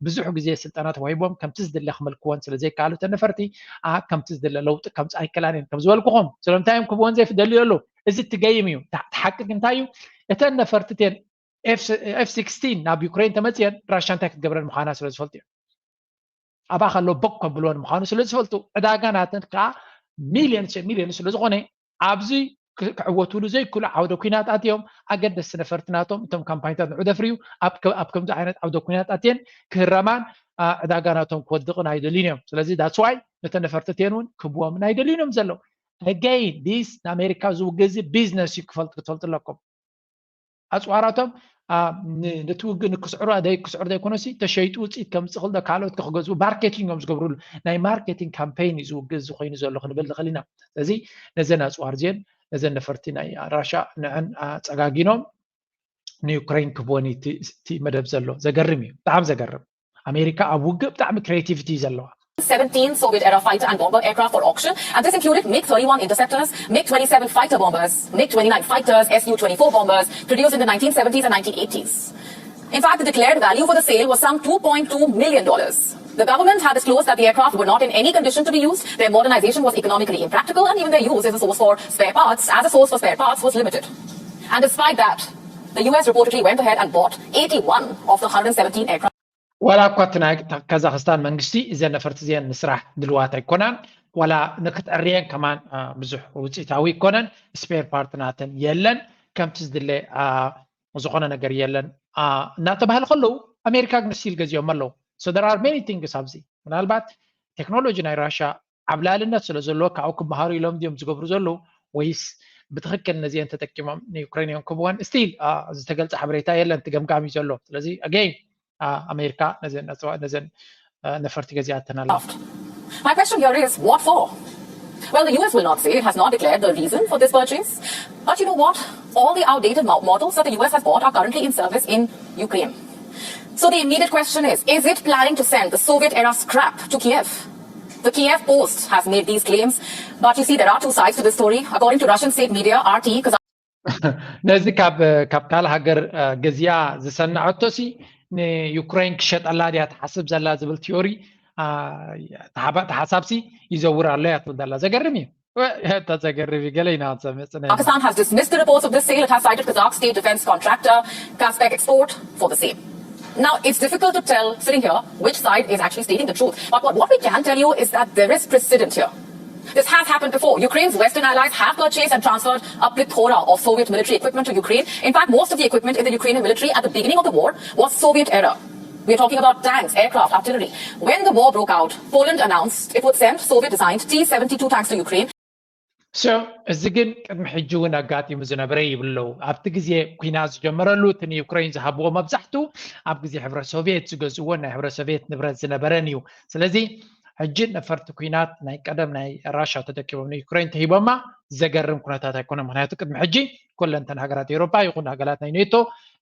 ብዙሕ ግዜ ስልጠና ተዋሂቦም ከምቲ ዝድለ ክመልክወን ስለ ዘይከኣሉ እተን ነፈርቲ ከምቲ ዝድለ ለውጢ ከምፅእ ኣይከላን እየን ከም ዝበልኩኹም። ስለምንታይ እዮም ክብወን ዘይደልዩ ኣለዉ? እዚ እቲ ገይም እዩ። እቲ ሓቂ ግን እንታይ እዩ? እተን ነፈርቲ እተን ኤፍ ሲክስቲን ናብ ዩክሬን ተመፅየን ራሻ እንታይ ክትገብረን ምዃና ስለ ዝፈልጡ እዮም። ኣብኣ ከሎ ቦክ ከብልወን ምዃኑ ስለ ዝፈልጡ ዕዳጋ ናተን ከዓ ሚልዮን ሚልዮን ስለ ዝኾነ ኣብዚ ክዕወትሉ ዘይክእሉ ዓውደ ኩናት ኣትዮም ኣገደስቲ ነፈርቲ ናቶም እቶም ካምፓኒታት ንዑ ደፍርዩ ኣብ ከምዚ ዓይነት ዓውደ ኩናት ኣትየን ክህረማን ዕዳጋ ናቶም ክወድቕን ኣይደልዩን እዮም። ስለዚ that's why ነተን ነፈርቲ እትየን እውን ክብዎም ኣይደልዩን እዮም ዘለዉ። Again this ንኣሜሪካ ዝውግእ እዚ ቢዝነስ እዩ ክፈልጡ ክትፈልጡ ኣለኩም። ኣፅዋራቶም ነቲ ውግእ ንክስዕሩ ደይ ክስዕሩ ዘይኮነሲ ተሸይጡ ውፅኢት ከምፅእ ክእል ካልኦት ክገዝኡ ማርኬቲንግ እዮም ዝገብርሉ። ናይ ማርኬቲንግ ካምፔይን እዩ ዝውግእ እዚ ኮይኑ ዘሎ ክንብል ንኽእል ኢና። ስለዚ ነዘን ኣፅዋር እዚአን ነዘን ነፈርቲ ናይ ራሻ ንዐን ኣፀጋጊኖም ንዩክሬን ክብወን እቲ መደብ ዘሎ። ዘገርም እዩ፣ ብጣዕሚ ዘገርም። ኣሜሪካ ኣብ ውግእ ብጣዕሚ ክሬቲቪቲ እዩ ዘለዋ። seventeen Soviet-era fighter and bomber aircraft for auction, and this included MiG thirty-one interceptors, MiG twenty-seven fighter bombers, MiG twenty-nine fighters, S U twenty-four bombers produced in the nineteen seventies and nineteen eighties. In fact, the declared value for the sale was some two point two million dollars. The government had disclosed that the aircraft were not in any condition to be used, their modernization was economically impractical, and even their use as a source for spare parts, as a source for spare parts, was limited. And despite that, the U S reportedly went ahead and bought eighty-one of the hundred seventeen aircraft. ዋላ እኳ እቲ ናይ ካዛክስታን መንግስቲ እዘን ነፈርቲ እዚአን ንስራሕ ድልዋት ኣይኮናን፣ ዋላ ንክትዕርየን ከማን ብዙሕ ውፅኢታዊ ኣይኮነን። ስፔር ፓርት ናተን የለን፣ ከምቲ ዝድለ ዝኾነ ነገር የለን እናተባህለ ከለዉ ኣሜሪካ ግን ስቲል ገዚኦም ኣለዉ። So there are many things ኣብዚ። ምናልባት ቴክኖሎጂ ናይ ራሻ ዓብላልነት ስለ ዘለዎ ካብኡ ክመሃሩ ኢሎም ድዮም ዝገብሩ ዘለዉ ወይስ ብትክክል ነዚአን ተጠቂሞም ንዩክሬን እዮም ክብወን? ስቲል ዝተገልፀ ሓበሬታ የለን፣ እቲ ገምጋም እዩ ዘሎ። ስለዚ again ኣሜሪካ ነዘን ነፈርቲ ገዚኣተን ኣላ። My question here is, what for? Well, the U S will not say, it has not declared the reason for this purchase. But you know what? All the outdated models that the U S has bought are currently in service in Ukraine. So the immediate question is, is it planning to send the Soviet-era scrap to Kiev? The Kiev Post has made these claims, but you see, there are two sides to this story. According to Russian state media, R T, ነዚ ካብ ካልእ ሃገር ገዚኣ ዝሰነዐቶ ሲ ንዩክሬን ክሸጠላ ድያ ትሓስብ ዘላ ዝብል ቲዮሪ ተሓሳብ ሲ ይዘውር ኣሎ እያ ትብል ዘላ። ዘገርም እዩ። ተዘገርም እዩ። ገለ ኢና ዝሰምዕ። Pakistan has dismissed the reports of this sale. It has cited Kazakh state defense contractor Kazbek Export for the same. Now, it's difficult to tell sitting here which side is actually stating the truth. But what, what we can tell you is that there is precedent here. This has happened before. Ukraine's Western allies have purchased and transferred a plethora of Soviet military equipment to Ukraine. In fact, most of the equipment in the Ukrainian military at the beginning of the war was Soviet era. We're talking about tanks, aircraft, artillery. When the war broke out, Poland announced it would send Soviet designed T seventy-two tanks to Ukraine. So እዚ ግን ቅድሚ ሕጂ እውን ኣጋጢሙ ዝነበረ ይብሉ ኣለዉ። ኣብቲ ግዜ ኩናት ዝጀመረሉ እቲ ንዩክሬን ዝሃብዎ መብዛሕቱ ኣብ ግዜ ሕብረት ሶቪየት ዝገዝእዎን ናይ ሕብረት ሶቪየት ንብረት ዝነበረን እዩ። ስለዚ ሕጂ ነፈርቲ ኩናት ናይ ቀደም ናይ ራሻ ተጠቂሞም ንዩክሬን ተሂቦማ ዘገርም ኩነታት ኣይኮነ። ምክንያቱ ቅድሚ ሕጂ ኩለንተን ሃገራት ኤውሮፓ ይኹን ሃገራት ናይ ኔቶ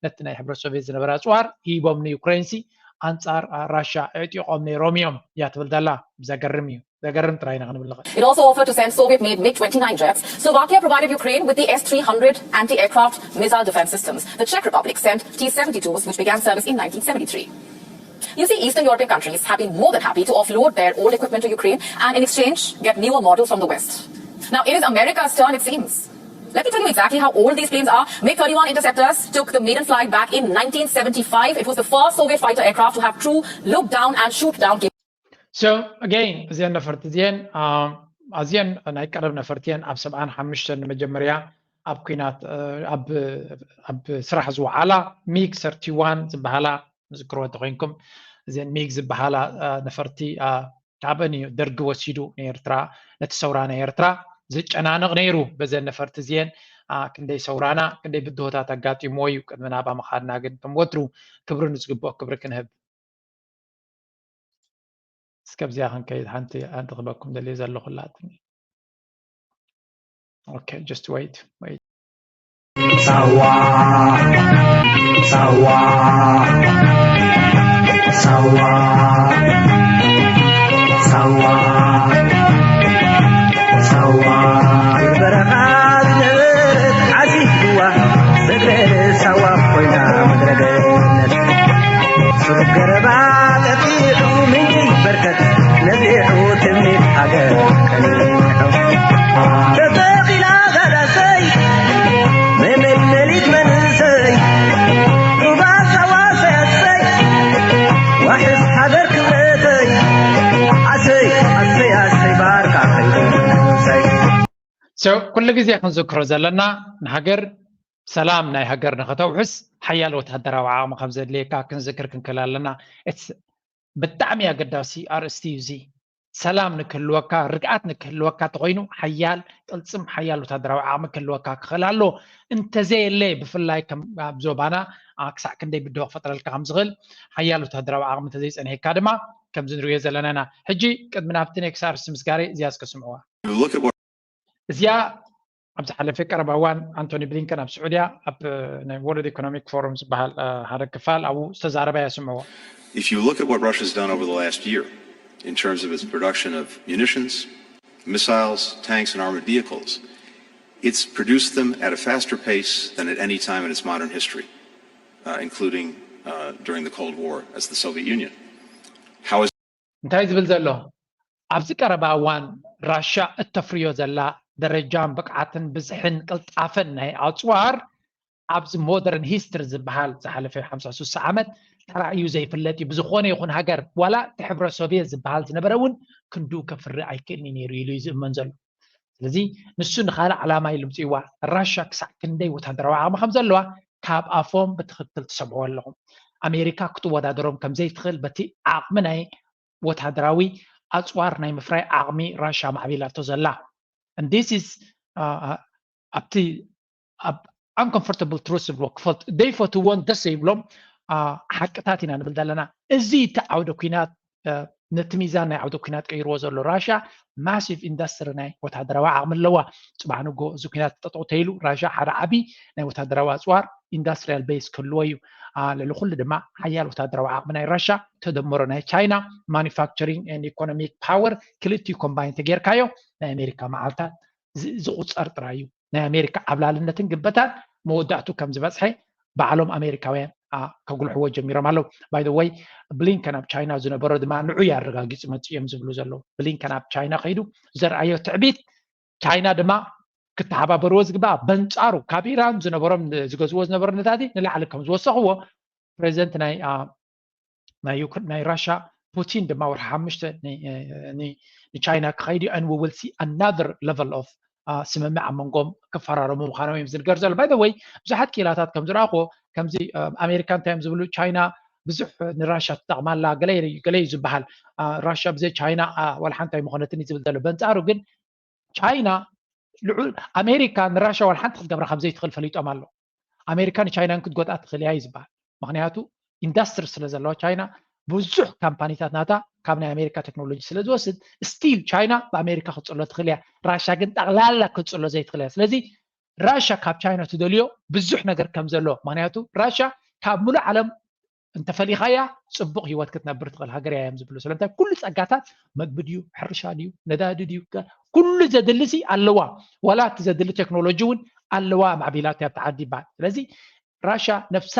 ነቲ ናይ ሕብረት ሶቪየት ዝነበረ ኣፅዋር ሂቦም ንዩክሬን ሲ ኣንፃር ራሻ ኣዕጢቖም ነይሮም እዮም እያ ትብል ዘላ። ዘገርም እዩ። ዘገርም ጥራይ ኢና ክንብል ንኽእል። It also offered to send Soviet-made MiG twenty-nine jets. Slovakia provided Ukraine with the S three hundred anti-aircraft missile defense systems. The Czech Republic sent T seventy-twos, which began service in nineteen seventy-three. You see, Eastern European countries have been more than happy to offload their old equipment to Ukraine and in exchange get newer models from the West. Now, it is America's turn, it seems. Let me tell you exactly how old these planes are. MiG thirty-one interceptors took the maiden flight back in nineteen seventy-five. It was the first Soviet fighter aircraft to have true look down and shoot down capability. So again እዚአን ነፈርቲ እዚአን ኣዝየን ናይ ቀደም ነፈርቲ እየን። ኣብ ሰብዓን ሓሙሽተን ንመጀመርያ ኣብ ኩናት ኣብ ስራሕ ዝወዓላ ሚግ ሰርቲዋን ዝበሃላ ዝክርዎ እንተኮይንኩም እዚአን ሚግ ዝበሃላ ነፈርቲ ካበን እዩ ደርጊ ወሲዱ ንኤርትራ ነቲ ሰውራ ናይ ኤርትራ ዝጨናነቕ ነይሩ። በዘን ነፈርቲ እዚአን ክንደይ ሰውራና ክንደይ ብድሆታት ኣጋጢምዎ እዩ። ቅድሚ ናብኣ ምኻድና ግን ከም ወትሩ ክብሪ ንዝግብኦ ክብሪ ክንህብ እስከ ኣብዚኣ ክንከይድ ሓንቲ ሓንቲ ክበኩም ደልየ ዘለኹላትኒ። Okay, just wait, wait. ሳዋ ሳዋ ሳዋ ሳዋ ሳዋ በረኻ ዝነበረት ዓዚትዋ ምድረ ሳዋ ኮይና ምድረ ገነት ስሩብ ገረባ ጠፊሑ ምንጪ በርከት ነዚሑ ትምኒት ሃገር ቀኒሑ ተተኺላ ጋዳሰይ መመልመሊት መንእሰይ ሩባ ሳዋ ሰያትሰይ ዋሕስ ሃገር ክብረተይ ኣሰይ ኣሰይ ኣሰይ ባርካ ከይሰይ So ኩሉ ግዜ ክንዝክሮ ዘለና ንሃገር ሰላም ናይ ሃገር ንኸተውሕስ ሓያል ወታደራዊ ዓቕሚ ከም ዘድልየካ ክንዝክር ክንክእል ኣለና። It's ብጣዕሚ ኣገዳሲ ኣርእስቲ እዩ እዚ። ሰላም ንክህልወካ ርግኣት ንክህልወካ ተኮይኑ ሓያል ቅልፅም ሓያል ወታደራዊ ዓቕሚ ክህልወካ ክኽእል ኣሎ። እንተዘየለ ብፍላይ ከም ኣብ ዞባና ኣ፣ ክሳዕ ክንደይ ብድሆ ክፈጥረልካ ከም ዝኽእል ሓያል ወታደራዊ ዓቕሚ እንተዘይፀኒሕካ ድማ ከምዚ ንሪኦ ዘለና ኢና። ሕጂ ቅድሚ ናብቲ ኔክስት ኣርእስቲ ምስጋረ እዚኣ እስከ ስምዕዋ። You look at what እዚኣ ኣብ ዝሓለፈ ቀረባ እዋን ኣንቶኒ ብሊንከን ኣብ ስዑድያ ኣብ ናይ ወርልድ ኢኮኖሚክ ፎረም ዝበሃል እ፣ ሓደ ክፋል ኣብኡ ዝተዛረባ እያ ስምዕዋ። If you look at what Russia's done over the last year in terms of its production of munitions, missiles, tanks, and armored vehicles, it's produced them at a faster pace than at any time in its modern history, uh, including uh, during the Cold War as the Soviet Union. How is እንታይ ዝብል ዘሎ ኣብዚ ቀረባ እዋን ራሻ እተፍርዮ ዘላ ደረጃን ብቕዓትን ብዝሕን ቅልጣፈን ናይ ኣፅዋር ኣብዚ ሞደርን ሂስትሪ ዝበሃል ዝሓለፈ ሓምሳ ስሳ ዓመት ተራእዩ ዘይፍለጥ እዩ። ብዝኾነ ይኹን ሃገር ዋላ እቲ ሕብረት ሶቪየት ዝበሃል ዝነበረ እውን ክንዱ ከፍሪ ኣይክእልን እዩ ነይሩ ኢሉ እዩ ዝእመን ዘሎ። ስለዚ ንሱ ንካልእ ዓላማ ኢሉ ምፅእዋ ራሻ ክሳዕ ክንደይ ወታደራዊ ዓቕሚ ከም ዘለዋ ካብ ኣፎም ብትክክል ትሰምዕዎ ኣለኹም። ኣሜሪካ ክትወዳደሮም ከም ዘይትኽእል በቲ ዓቕሚ ናይ ወታደራዊ ኣፅዋር ናይ ምፍራይ ዓቕሚ ራሻ ማዕቢላቶ ዘላ። And this is uh, uh, ኣብቲ ኣብ uncomfortable truth ዝብልዎ ክፈልጡ ዘይፈትዎን ደስ ዘይብሎም uh, ሓቅታት ኢና ንብል ዘለና። እዚ እቲ ዓውደ ኩናት uh, ነቲ ሚዛን ናይ ዓውደ ኩናት ቀይርዎ ዘሎ ራሻ ማሲቭ ኢንዳስትሪ ናይ ወታደራዊ ዓቕሚ ኣለዋ። ፅባሕ ንጎ እዚ ኩናት ጠጠው ተይሉ ራሻ ሓደ ዓቢ ናይ ወታደራዊ ኣፅዋር ኢንዳስትሪያል ቤስ ክህልዎ እዩ። Uh, ልዕሊ ኩሉ ድማ ሓያል ወታደራዊ ዓቕሚ ናይ ራሻ ተደምሮ ናይ ቻይና ማኑፋክቸሪንግ and ኢኮኖሚክ ፓወር ክልቲኡ ኮምባይን ተጌርካዮ ናይ ኣሜሪካ መዓልታት ዝ- ዝቑፀር ጥራይ እዩ። ናይ ኣሜሪካ ዓብላልነትን ግበታን መወዳእቱ ከም ዝበፅሐ ባዕሎም ኣሜሪካውያን ኣ፣ ከጉልሕዎ ጀሚሮም ኣለዉ። By the way ብሊንከን ኣብ ቻይና ዝነበሮ ድማ ንዑ ኣረጋጊፁ መፅኡ እዮም ዝብሉ ዘለዉ። ብሊንከን ኣብ ቻይና ከይዱ ዘርኣዮ ትዕቢት ቻይና ድማ ክተሓባበርዎ ዝግባእ በንፃሩ ካብ ኢራን ዝነበሮም ዝገዝዎ ዝነበሩ ነዳዲ ንላዕሊ ከም ዝወሰኽዎ ፕሬዚደንት ናይ ኣ፣ ናይ ዩክሬን ናይ ራሻ ፑቲን ድማ ወርሒ ሓሙሽተ ን- ን- ንቻይና ክኸይድ እዩ and we will see another level of uh, ስምምዕ ኣብ መንጎም ክፈራረሙ ምዃኖም እዮም ዝንገር ዘሎ። By the way ብዙሓት ክኢላታት ከም ዝረኣኽዎ ከምዚ uh, ኣሜሪካ እንታይ እዮም ዝብሉ ቻይና ብዙሕ ንራሻ ትጠቕማላ ገለ ገለ እዩ ዝበሃል። Uh, ራሻ ብዘይ ቻይና uh, ዋላ ሓንቲ ኣይምኾነትን እዩ ዝብል ዘሎ። በንፃሩ ግን ቻይና ልዑል ኣሜሪካ ንራሻ ዋላ ሓንቲ ክትገብራ ከም ዘይትኽእል ፈሊጦም ኣለዉ። ኣሜሪካ ንቻይናን ክትጎድኣ ትኽእል እያ እዩ ዝበሃል። ምክንያቱ ኢንዳስትሪ ስለ ዘለዋ ቻይና ብዙሕ ካምፓኒታት ናታ ካብ ናይ ኣሜሪካ ቴክኖሎጂ ስለ ዝወስድ ስቲል ቻይና ብኣሜሪካ ክትፅሎ ትኽእል እያ። ራሻ ግን ጠቕላላ ክትፅሎ ዘይትኽእል እያ። ስለዚ ራሻ ካብ ቻይና ትደልዮ ብዙሕ ነገር ከም ዘሎ ምክንያቱ ራሻ ካብ ሙሉእ ዓለም እንተፈሊኻያ ፅቡቕ ህይወት ክትነብር ትኽእል ሃገር እያ እዮም ዝብሉ። ስለምንታይ ኩሉ ፀጋታት መግቢ ድዩ ሕርሻ ድዩ ነዳዲ ድዩ ኩሉ ዘድልሲ ኣለዋ። ዋላ እቲ ዘድሊ ቴክኖሎጂ እውን ኣለዋ ማዕቢላት እያ ተዓዲ ይበሃል። ስለዚ ራሻ ነፍሳ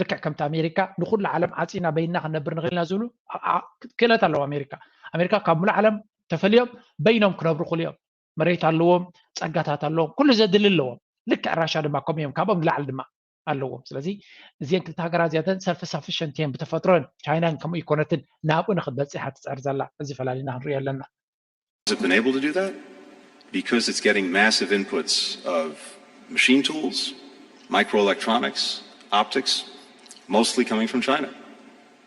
ልክዕ ከምቲ ኣሜሪካ ንኩሉ ዓለም ዓፂና በይና ክንነብር ንኽእል ኢና ዝብሉ ክእለት ኣለዎ ኣሜሪካ። ኣሜሪካ ካብ ሙሉ ዓለም ተፈልዮም በይኖም ክነብሩ ክእሉ እዮም። መሬት ኣለዎም፣ ፀጋታት ኣለዎም፣ ኩሉ ዘድሊ ኣለዎም። ልክዕ ራሻ ድማ ከምኡ እዮም፣ ካብኦም ንላዕሊ ድማ ኣለዎም። ስለዚ እዚአን ክልተ ሃገራት እዚኣተን ሰልፍ ሳፊሸንት እየን ብተፈጥሮን ቻይናን ከምኡ ይኮነትን ናብኡ ንክትበፅሕ እያ ትፅዕር ዘላ። እዚ ፈላሊና ክንሪኦ ኣለና። Has it been able to do that? Because it's getting massive inputs of machine tools, microelectronics, optics, mostly coming from China.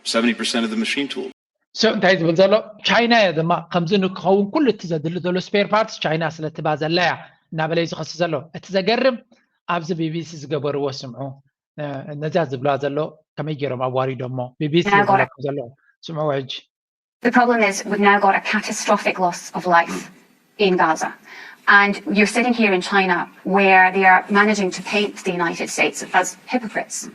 Seventy percent of the machine tools. So እንታይ ዝብል ዘሎ ቻይና እያ ድማ ከምዚ ንክኸውን ኩሉ እቲ ዘድሊ ዘሎ ስፔር ፓርትስ ቻይና ስለ ትባ ዘላ እያ እናበለ እዩ ዝኸሲ ዘሎ። እቲ ዘገርም ኣብዚ ቢቢሲ ዝገበርዎ ስምዑ ነዛ ዝብላ ዘሎ ከመይ ገይሮም ኣዋሪዶሞ ቢቢሲ ዝብለኩም ዘሎ ስምዑ ሕጂ። The problem is we've now got a catastrophic loss of life in Gaza. And you're sitting here in China where they are managing to paint the United States as hypocrites.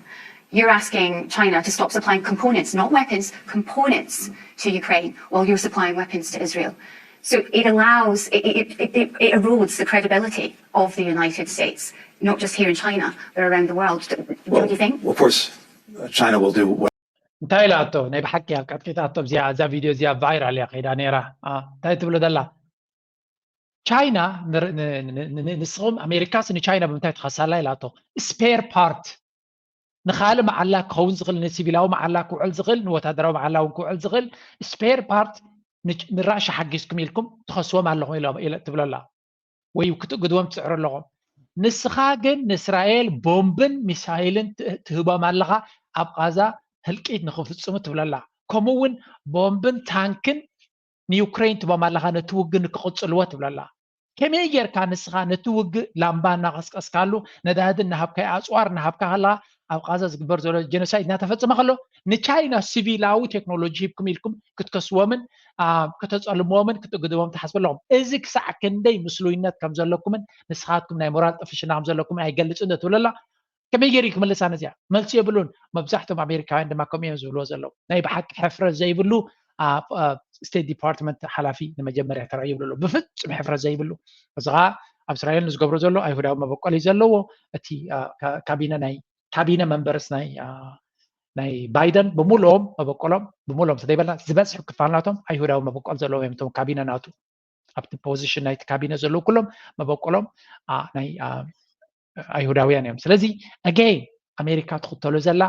You're asking China to stop supplying components, not weapons, components to Ukraine, while you're supplying weapons to Israel. So it allows, it, it, it, it erodes the credibility of the United States, not just here in China, but around the world. Don't you think? Of course, uh, China will do what እንታይ ኢላቶ? ናይ ብሓቂ ኣብ ቀጥቂጣቶ እዚኣ፣ እዛ ቪድዮ እዚኣ ቫይራል እያ ከይዳ ነይራ። እንታይ ትብሎ ዘላ? ቻይና ንስኹም፣ ኣሜሪካስ ንቻይና ብምንታይ ትኸሳላ ኢላቶ። ስፔር ፓርት፣ ንካልእ መዓላ ክኸውን ዝኽእል፣ ንሲቪላዊ መዓላ ክውዕል ዝኽእል፣ ንወታደራዊ መዓላ እውን ክውዕል ዝኽእል ስፔር ፓርት ንራሻ ሓጊዝኩም ኢልኩም ትኸስዎም ኣለኹም ኢሎም ትብለላ፣ ወይ ክትእግድዎም ትፅዕሩ ኣለኹም። ንስኻ ግን ንእስራኤል ቦምብን ሚሳይልን ትህቦም ኣለኻ፣ ኣብ ቃዛ ህልቂት ንኽፍፅሙ ትብለላ። ከምኡ እውን ቦምብን ታንክን ንዩክሬን ትቦም ኣለኻ፣ ነቲ ውግእ ንክቕፅልዎ ትብለላ። ከመይ ጌርካ ንስኻ ነቲ ውግእ ላምባ እናቐስቀስካሉ፣ ነዳዲ እናሃብካዮ፣ ኣፅዋር እናሃብካ ከለኻ፣ ኣብ ቃዛ ዝግበር ዘሎ ጀኖሳይድ እናተፈፀመ ከሎ፣ ንቻይና ሲቪላዊ ቴክኖሎጂ ሂብኩም ኢልኩም ክትከስዎምን ከተፀልምዎምን ክትእግድዎም ትሓስቡ ኣለኹም። እዚ ክሳዕ ክንደይ ምስሉይነት ከም ዘለኩምን ንስኻትኩም ናይ ሞራል ጥፍሽና ከም ዘለኩምን ኣይገልፅን ዶ ትብለላ። ከመይ ገይሩ ክምልሳ ነዚኣ? መልሲ የብሉን። መብዛሕቶም ኣሜሪካውያን ድማ ከምኡ እዮም ዝብልዎ ዘለዉ። ናይ ብሓቂ ሕፍረት ዘይብሉ ስቴት ዲፓርትመንት ሓላፊ ንመጀመርያ ተራእዩ ይብሉ ኣለዉ። ብፍጹም ሕፍረት ዘይብሉ። እዚ ኸዓ ኣብ እስራኤል ንዝገብሮ ዘሎ ኣይሁዳዊ መበቆል እዩ ዘለዎ። እቲ ካቢነ ናይ ካቢነ መንበርስ ናይ ናይ ባይደን ብምሉኦም መበቆሎም፣ ብምሉኦም ተዘይበልና ዝበዝሑ ክፋል ናቶም ኣይሁዳዊ መበቆል ዘለዎም እዮም። እቶም ካቢነ ናቱ ኣብቲ ፖዚሽን ናይቲ ካቢነ ዘለዉ ኩሎም መበቆሎም ናይ ኣይሁዳውያን እዮም። ስለዚ ኣገይ ኣሜሪካ ትኽተሎ ዘላ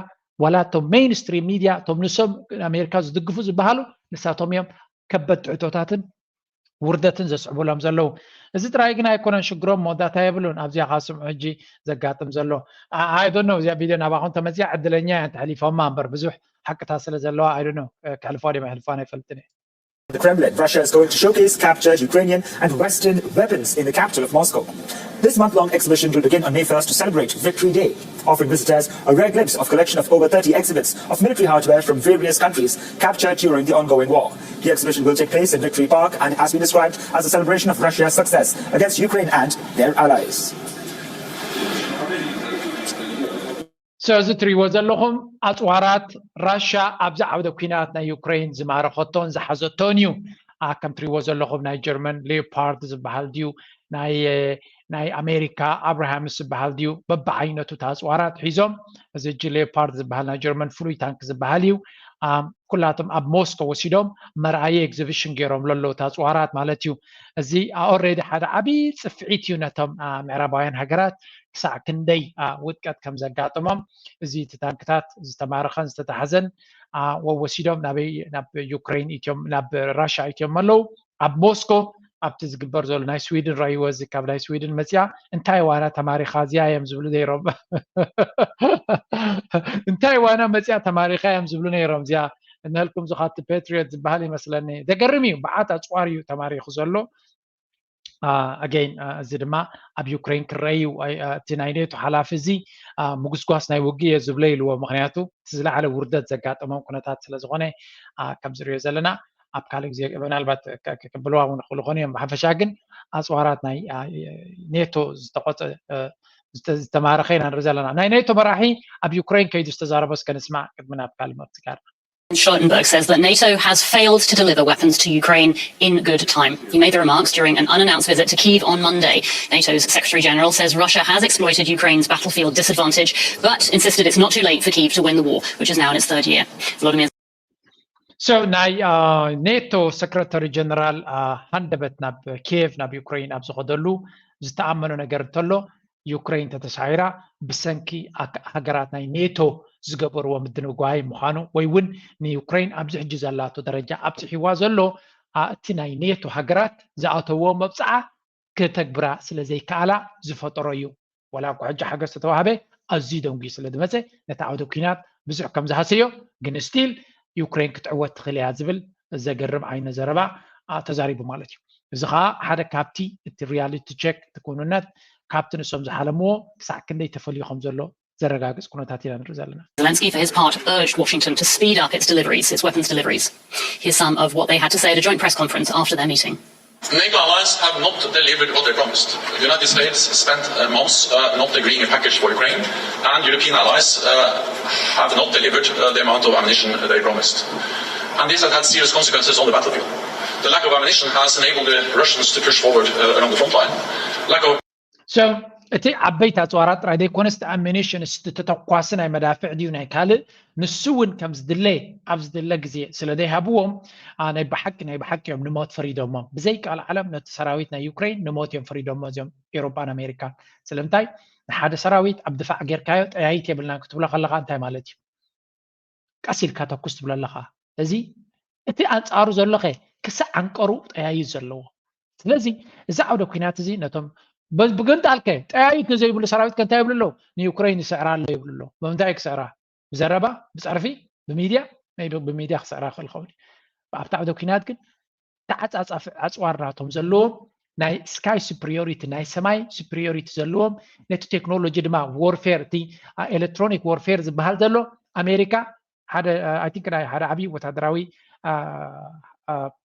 ዋላ እቶም ሜይንስትሪም ሚድያ፣ እቶም ንሶም ኣሜሪካ ዝድግፉ ዝበሃሉ፣ ንሳቶም እዮም ከበድ ትሕቶታትን ውርደትን ዘስዕቡሎም ዘለዉ። እዚ ጥራይ ግን ኣይኮነን ሽግሮም፣ መወዳእታ የብሉን። ኣብዚኣ ካብ ስምዑ ሕጂ ዘጋጥም ዘሎ I don't know፣ እዚኣ ቪድዮ ናባኹም ተመፅያ ዕድለኛ እያ እንተሕሊፎማ እምበር፣ ብዙሕ ሓቅታት ስለ ዘለዋ I don't know፣ ከሕልፎ ድዮም ኣይሕልፎን ኣይፈልጥን እየ። The Kremlin, Russia is going to showcase captured Ukrainian and Western weapons in the capital of Moscow. This month-long exhibition will begin on May first to celebrate Victory Day, offering visitors a rare glimpse of collection of over thirty exhibits of military hardware from various countries captured during the ongoing war. The exhibition will take place in Victory Park and has been described as a celebration of Russia's success against Ukraine and their allies. So እዚ ትሪእዎ ዘለኹም ኣፅዋራት ራሻ ኣብዚ ዓውደ ኲናት ናይ ዩክሬን ዝማረኸቶን ዝሓዘቶን እዩ። ከም ትሪእዎ ዘለኹም ናይ ጀርመን ሌዮፓርድ ዝበሃል ድዩ፣ ናይ ኣሜሪካ ኣብርሃምስ ዝበሃል ድዩ፣ በብዓይነቱ ኣፅዋራት ሒዞም። እዚ ሕጂ ሌዮፓርድ ዝበሃል ናይ ጀርመን ፍሉይ ታንክ ዝበሃል እዩ። ኩላቶም ኣብ ሞስኮ ወሲዶም መርኣየ ኤግዚቢሽን ገይሮም ለለዉ ኣፅዋራት ማለት እዩ። እዚ ኦልሬዲ ሓደ ዓብዪ ፅፍዒት እዩ ነቶም ምዕራባውያን ሃገራት ክሳዕ ክንደይ ውድቀት ከም ዘጋጠሞም። እዚ እቲ ታንክታት ዝተማረኸን ዝተታሕዘን ወሲዶም ናበይ ናብ ዩክሬን ኢትዮም ናብ ራሻ ኢትዮም ኣለዉ። ኣብ ሞስኮ ኣብቲ ዝግበር ዘሎ ናይ ስዊድን ረእይዎ፣ እዚ ካብ ናይ ስዊድን መፅያ እንታይ ዋና ተማሪኻ እዚኣ እዮም ዝብሉ ነይሮም። እንታይ ዋና መፅያ ተማሪኻ እዮም ዝብሉ ነይሮም። እዚኣ እንህልኩም ዝኻቲ ፔትሪዮት ዝበሃል ይመስለኒ። ዘገርም እዩ፣ በዓት ኣፅዋር እዩ ተማሪኹ ዘሎ። ኣገይን እዚ ድማ ኣብ ዩክሬን ክረአ እዩ። እቲ ናይ ኔቶ ሓላፊ እዚ ምጉስጓስ ናይ ውግእ እየ ዝብሎ ኢልዎ። ምክንያቱ እቲ ዝለዓለ ውርደት ዘጋጠሞም ኩነታት ስለ ዝኾነ ከም ዝሪኦ ዘለና ኣብ ካልእ ግዜ ምናልባት ክቅብልዋ እውን ይኽእሉ ይኾኑ እዮም። ብሓፈሻ ግን ኣፅዋራት ናይ ኔቶ ዝተቆፀ ዝተማረኸ ኢና ንርኢ ዘለና። ናይ ኔቶ መራሒ ኣብ ዩክሬን ከይዱ ዝተዛረቦ እስከ ንስማዕ ቅድሚ ናብ ካልእ ምርትጋር። Stoltenberg says that NATO has failed to deliver weapons to Ukraine in good time. He made the remarks during an unannounced visit to Kyiv on Monday. NATO's Secretary General says Russia has exploited Ukraine's battlefield disadvantage, but insisted it's not too late for Kyiv to win the war, which is now in its third year. Volodymyr So ናይ ኔቶ ሰክረታሪ ጀነራል ሃንደበት ናብ ኪየቭ ናብ ዩክሬን ኣብ ዝኸደሉ ዝተኣመኖ ነገር እንተሎ ዩክሬን ተተሳዒራ ብሰንኪ ሃገራት ናይ ኔቶ ዝገበርዎ ምድንጓይ ምዃኑ ወይ እውን ንዩክሬን ኣብዚ ሕጂ ዘላቶ ደረጃ ኣብፅሒዋ ዘሎ እቲ ናይ ኔቶ ሃገራት ዝኣተዎ መብፅዓ ከተግብራ ስለ ዘይከኣላ ዝፈጠሮ እዩ። ዋላ እኳ ሕጂ ሓገዝ ተተዋህበ ኣዝዩ ደንጉዩ ስለ ዝመፀ ነቲ ዓውደ ኲናት ብዙሕ ከም ዝሃሰዮ ግን ስቲል ዩክሬን ክትዕወት ትኽእል እያ ዝብል ዘገርም ዓይነት ዘረባ ተዛሪቡ ማለት እዩ። እዚ ከዓ ሓደ ካብቲ እቲ ሪያሊቲ ቸክ እቲ ክውንነት ካብቲ ንሶም ዝሓለምዎ ክሳዕ ክንደይ ተፈልዩ ከም ዘሎ ዘረጋግፅ ኩነታት ኢና ንርኢ ዘለና። Zelensky, for his part, urged Washington to speed up its deliveries, its weapons deliveries. Here's some of what they had to say at a joint press conference after their meeting. NATO allies have not delivered what they promised. The United States spent uh, months uh, not agreeing a package for Ukraine, and European allies uh, have not delivered uh, the amount of ammunition they promised. And this has had serious consequences on the battlefield. The lack of ammunition has enabled the Russians to push forward uh, along the front line. Lack of So እቲ ዓበይቲ ኣፅዋራት ጥራይ ዘይኮነስ ኣሚኒሽን እቲ ተተኳሲ ናይ መዳፍዕ ድዩ ናይ ካልእ ንሱ እውን ከም ዝድለ ኣብ ዝድለ ግዜ ስለ ዘይሃብዎም ናይ ብሓቂ ናይ ብሓቂ እዮም ንሞት ፈሪዶሞም። ብዘይ ቃል ዓለም ነቲ ሰራዊት ናይ ዩክሬን ንሞት እዮም ፈሪዶሞ እዚኦም ኤሮጳን ኣሜሪካን። ስለምንታይ ንሓደ ሰራዊት ኣብ ድፋዕ ጌርካዮ ጠያይት የብልናን ክትብሎ ከለኻ እንታይ ማለት እዩ? ቀስ ኢልካ ተኩስ ትብሎ ኣለኻ። እዚ እቲ ኣንጻሩ ዘሎ ኸ ክሳዕ ዓንቀሩ ጠያይት ዘለዎ። ስለዚ እዚ ዓውደ ኲናት እዚ ነቶም ብግንጣል ከ ጠያይት ንዘይብሉ ሰራዊት ከ እንታይ ይብሉ ኣለዉ? ንዩክረይን ይስዕራ ኣሎ ይብሉ ኣለዉ። ብምንታይ ክስዕራ? ብዘረባ፣ ብጸርፊ፣ ብሚድያ? ብሚድያ ክስዕራ ክእል ኸውን። ኣብቲ ዓውደ ኲናት ግን ተዓጻጻፊ ኣጽዋር ናቶም ዘለዎም ናይ ስካይ ሱፕሪዮሪቲ ናይ ሰማይ ሱፕሪዮሪቲ ዘለዎም ነቲ ቴክኖሎጂ ድማ ዎርፌር እቲ ኤሌክትሮኒክ ዎርፌር ዝበሃል ዘሎ ኣሜሪካ ሓደ ኣይ ቲንክ ናይ ሓደ ዓብዪ ወታደራዊ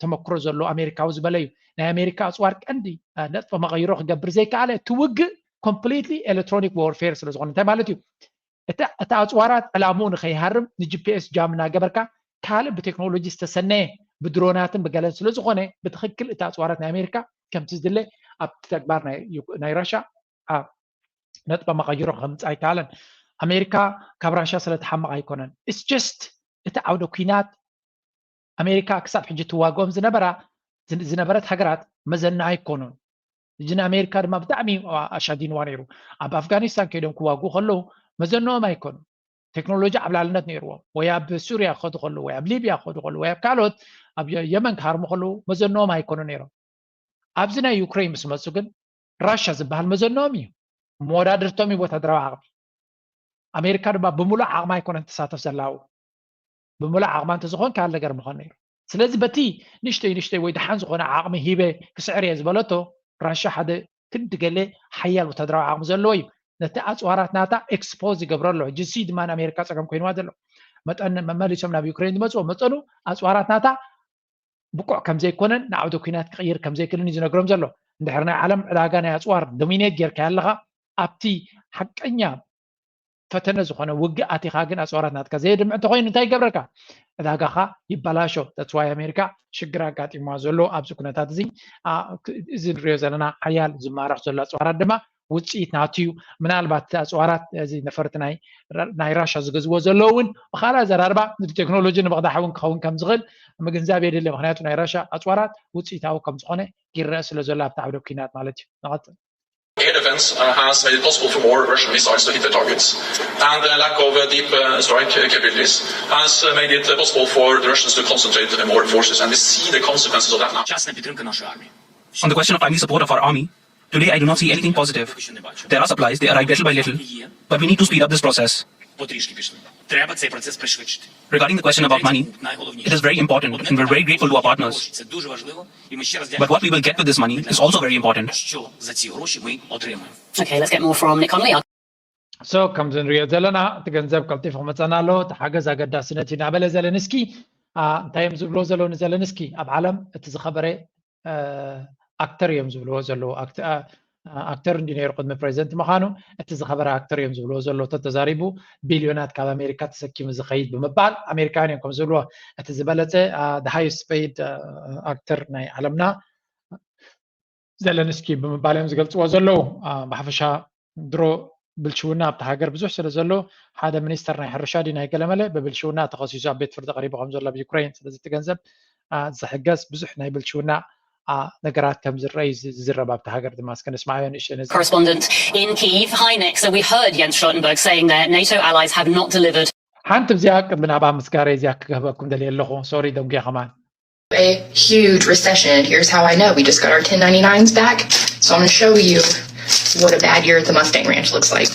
ተመክሮ ዘሎ ኣሜሪካዊ ዝበለ እዩ። ናይ ኣሜሪካ ኣፅዋር ቀንዲ ነጥፈ መቐይሮ ክገብር ዘይከኣለ እቲ ውግእ ኮምፕሊትሊ ኤሌክትሮኒክ ዎርፌር ስለ ዝኾነ እንታይ ማለት እዩ? እቲ ኣፅዋራት ዕላምኡ ንኸይሃርም ንጂፒኤስ ጃም እናገበርካ ካልእ ብቴክኖሎጂ ዝተሰነየ ብድሮናትን ብገለን ስለ ዝኾነ ብትኽክል እቲ ኣፅዋራት ናይ ኣሜሪካ ከምቲ ዝድለ ኣብቲ ተግባር ናይ ራሻ ነጥበ መቐይሮ ከምፅእ ኣይከኣለን። ኣሜሪካ ካብ ራሻ ስለ ትሓምቕ ኣይኮነን። ኢትስ ጀስት እቲ ዓውደ ኲናት ኣሜሪካ ክሳብ ሕጂ ትዋግኦም ዝነበራ ዝነበረት ሃገራት መዘና ኣይኮኑን። እዚ ንኣሜሪካ ድማ ብጣዕሚ ኣሻዲንዋ ነይሩ። ኣብ ኣፍጋኒስታን ከይዶም ክዋግኡ ከለዉ መዘንኦም ኣይኮኑን። ቴክኖሎጂ ዓብላልነት ነይርዎም። ወይ ኣብ ሱርያ ክኸዱ ከለዉ ወይ ኣብ ሊብያ ክኸዱ ከለዉ ወይ ኣብ ካልኦት ኣብ የመን ክሃርሙ ከለዉ መዘንኦም ኣይኮኑ ነይሮም። ኣብዚ ናይ ዩክሬን ምስ መፁ ግን ራሻ ዝበሃል መዘንኦም እዩ። መወዳድርቶም እዩ ወታደራዊ ዓቕሚ። ኣሜሪካ ድማ ብምሉእ ዓቕማ ኣይኮነን ትሳተፍ ዘላ ኣብኡ። ብምሉእ ዓቕማ እንተዝኾን ካልእ ነገር ምኾን ነይሩ። ስለዚ በቲ ንእሽተይ ንእሽተይ ወይ ደሓን ዝኾነ ዓቕሚ ሂበ ክስዕር እየ ዝበለቶ ራሻ ሓደ ክንዲ ገለ ሓያል ወታደራዊ ዓቕሚ ዘለዎ እዩ። ነቲ ኣፅዋራት ናታ ኤክስፖዝ ይገብሮ ኣሎ። ሕጂ እዚ ድማ ንኣሜሪካ ፀገም ኮይንዋ ዘሎ። መጠን መመሊሶም ናብ ዩክሬን ዝመፅዎ መጠኑ ኣፅዋራት ናታ ብቁዕ ከም ዘይኮነን ንዓውደ ኲናት ክቕይር ከም ዘይክእልን እዩ ዝነግሮም ዘሎ። እንድሕር ናይ ዓለም ዕዳጋ ናይ ኣፅዋር ዶሚኔት ጌርካዮ ኣለኻ ኣብቲ ሓቀኛ ፈተነ ዝኾነ ውግእ ኣቲኻ ግን ኣፅዋራት ናትካ ዘየድምዕ እንተኮይኑ እንታይ ይገብረካ? ዕዳጋኻ ይበላሾ። ተትስዋይ ኣሜሪካ ሽግር ኣጋጢምዋ ዘሎ ኣብዚ ኩነታት እዚ እዚ ንሪኦ ዘለና ሓያል ዝማረኽ ዘሎ ኣፅዋራት ድማ ውፅኢት ናቱ እዩ። ምናልባት እቲ ኣፅዋራት እዚ ነፈርቲ ናይ ራሻ ዝገዝዎ ዘለዉ እውን ብካልእ ኣዘራርባ እቲ ቴክኖሎጂ ንምቕዳሕ እውን ክኸውን ከም ዝኽእል ምግንዛብ የድሊ። ምክንያቱ ናይ ራሻ ኣፅዋራት ውፅኢታዊ ከም ዝኾነ ይረአ ስለ ዘሎ ኣብቲ ዓውደ ኲናት ማለት እዩ። ንቐፅል። Air defense uh, has made it possible for more Russian missiles to hit their targets. And the lack of uh, deep uh, strike capabilities has uh, made it possible for the Russians to concentrate more forces. And we see the consequences of that now. On the question of timely support of our army, today I do not see anything positive. There are supplies, they arrive little by little, but we need to speed up this process. Regarding the question about money, it is very important and we're very grateful to our partners. But what we will get with this money is also very important. Okay, let's get more from Nick Connolly. So ከምዚ ንሪኦ ዘለና እቲ ገንዘብ ቀልጢፉ ክመፀና ኣለዎ፣ እቲ ሓገዝ ኣገዳስነት እዩ እናበለ ዘለንስኪ እንታይ እዮም ዝብልዎ ዘለዉ ንዘለንስኪ ኣብ ዓለም እቲ ዝኸበረ ኣክተር እዮም ዝብልዎ ዘለዉ። ኣክተር እንዲ ነይሩ ቅድሚ ፕሬዚደንት ምዃኑ እቲ ዝኸበረ ኣክተር እዮም ዝብልዎ ዘለዉ። ተተዛሪቡ ቢልዮናት ካብ ኣሜሪካ ተሰኪሙ ዝኸይድ ብምባል ኣሜሪካውያን እዮም ከም ዝብልዎ እቲ ዝበለፀ ሃይስት ፔይድ ኣክተር ናይ ዓለምና ዘለንስኪ ብምባል እዮም ዝገልፅዎ ዘለዉ። ብሓፈሻ ድሮ ብልሽውና ኣብቲ ሃገር ብዙሕ ስለ ዘሎ ሓደ ሚኒስተር ናይ ሕርሻ ድዩ ናይ ገለመለ ብብልሽውና ተኸሲሱ ኣብ ቤት ፍርዲ ቀሪቡ ከም ዘሎ ኣብ ዩክሬን። ስለዚ እቲ ገንዘብ ዝሕገዝ ብዙሕ ናይ ብልሽውና ነገራት ከም ዝረአ እዩ ዝዝረብ ኣብቲ ሃገር ድማ እስከ ንስማዓዮ ንእሽተይ ነዚ። Correspondent in Kyiv. Hi, Nick. So we heard Jens Stoltenberg saying their NATO allies have not delivered. ሓንቲ እዚኣ ቅድሚ ናብኣ ምስጋረ እዚኣ ክገህበኩም ደልየ ኣለኹ። ሶሪ ደንጉየ ከማን። A huge recession. Here's how I know. We just got our ten ninety-nines back. So I'm going to show you what a bad year at the Mustang Ranch looks like.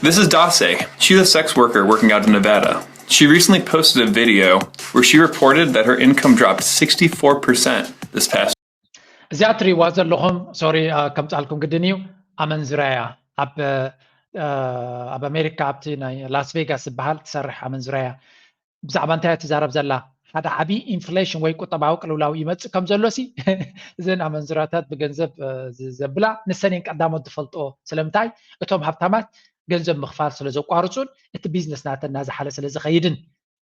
This is Dase. She's a sex worker working out in Nevada. She recently posted a video where she reported that her income dropped sixty-four percent this past እዚኣ ትሪእዋ ዘለኹም ሶሪ ከምፃልኩም ግድን እዩ። ኣመንዝራ እያ። ኣብ ኣብ ኣሜሪካ ኣብቲ ናይ ላስ ቬጋስ ዝበሃል ትሰርሕ ኣመንዝራ እያ። ብዛዕባ እንታይ እያ ትዛረብ ዘላ? ሓደ ዓብዪ ኢንፍሌሽን ወይ ቁጠባዊ ቅልውላው ይመፅእ ከም ዘሎ ሲ እዘን ኣመንዝራታት ብገንዘብ ዘብላ ንሰን እየን ቀዳሞት ዝፈልጥኦ። ስለምንታይ? እቶም ሃብታማት ገንዘብ ምኽፋል ስለ ዘቋርፁን እቲ ቢዝነስ ናተን እናዝሓለ ስለ ዝኸይድን።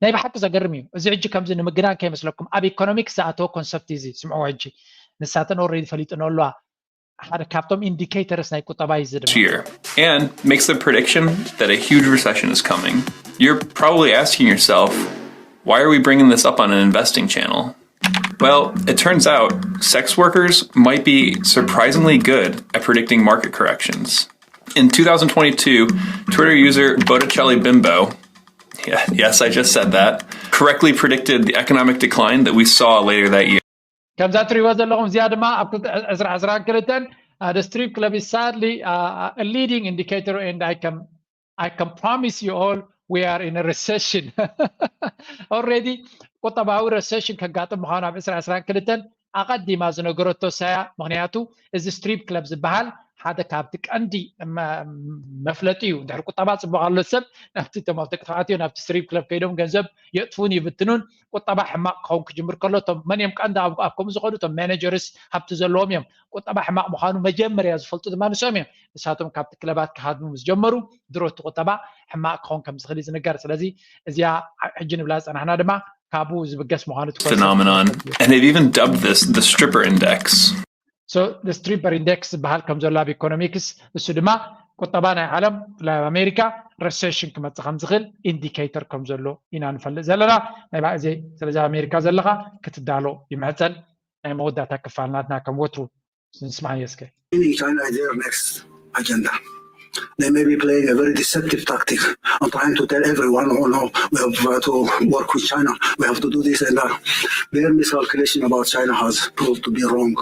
ናይ ብሓቂ ዘገርም እዩ። እዚ ሕጂ ከምዚ ንምግናን ከይመስለኩም ኣብ ኢኮኖሚክስ ዝኣተወ ኮንሰፕት እዩ እዚ። ስምዕዎ ሕጂ። ንሳተን ኦልሬዲ ፈሊጥንኦ ኣለዋ። ሓደ ካብቶም ኢንዲኬተርስ ናይ ቁጠባ እዩ እዚ ድማ። year and makes the prediction that a huge recession is coming. You're probably asking yourself, why are we bringing this up on an investing channel? Well, it turns out sex workers might be surprisingly good at predicting market corrections. In two thousand twenty-two, Twitter user Botticelli Bimbo, yeah, yes, I just said that, correctly predicted the economic decline that we saw later that year. ከምዛ ትሪእዎ ዘለኹም እዚኣ ድማ ኣብ ዕስራ ዕስራን ክልተን the strip club is sadly a leading indicator and I can I can promise you all we are in a recession. Already ቁጠባዊ ረሴሽን ከጋጥም ምዃኑ ኣብ ዕስራ ዕስራን ክልተን ኣቐዲማ ዝነገረቶ ሳያ። ምክንያቱ እዚ ስትሪፕ ክለብ ዝበሃል ሓደ ካብቲ ቀንዲ መፍለጢ እዩ። ድሕሪ ቁጠባ ፅቡቅ ኣሎ ሰብ ናብቲ እቶም ኣብ ደቂ ተባዕትዮ ናብቲ ስትሪፕ ክለብ ከይዶም ገንዘብ የጥፉን ይብትኑን። ቁጠባ ሕማቅ ክኸውን ክጅምር ከሎ እቶም መን እዮም ቀንዲ ኣብ ከምኡ ዝኸዱ? እቶም ማኔጀርስ ሃብቲ ዘለዎም እዮም። ቁጠባ ሕማቅ ምዃኑ መጀመርያ ዝፈልጡ ድማ ንሶም እዮም። ንሳቶም ካብቲ ክለባት ክሃድሙ ምስ ጀመሩ ድሮ እቲ ቁጠባ ሕማቅ ክኸውን ከም ዝኽእል እዩ ዝንገር። ስለዚ እዚኣ ሕጂ ንብላ ዝፀናሕና ድማ ካብኡ ዝብገስ ምዃኑ ትፈልጡ። Phenomenon, and they've even dubbed this the stripper index. So the stripper index ዝበሃል ከም ዘሎ ኣብ ኢኮኖሚክስ እሱ ድማ ቁጠባ ናይ ዓለም ብፍላይ ኣብ ኣሜሪካ ረሴሽን ክመፅእ ከም ዝኽእል ኢንዲኬተር ከም ዘሎ ኢና ንፈልጥ ዘለና። ናይ ባዕዜ ስለዚ ኣብ ኣሜሪካ ዘለኻ ክትዳሎ ይምሕፀን። ናይ መወዳእታ ክፋል ናትና ከም ወትሩ ንስማዕ እስከ። China is their next agenda. They may be playing a very deceptive tactic and trying to tell everyone, oh no, we have to work with China, we have to do this and that. Their miscalculation about China has proved to be wrong.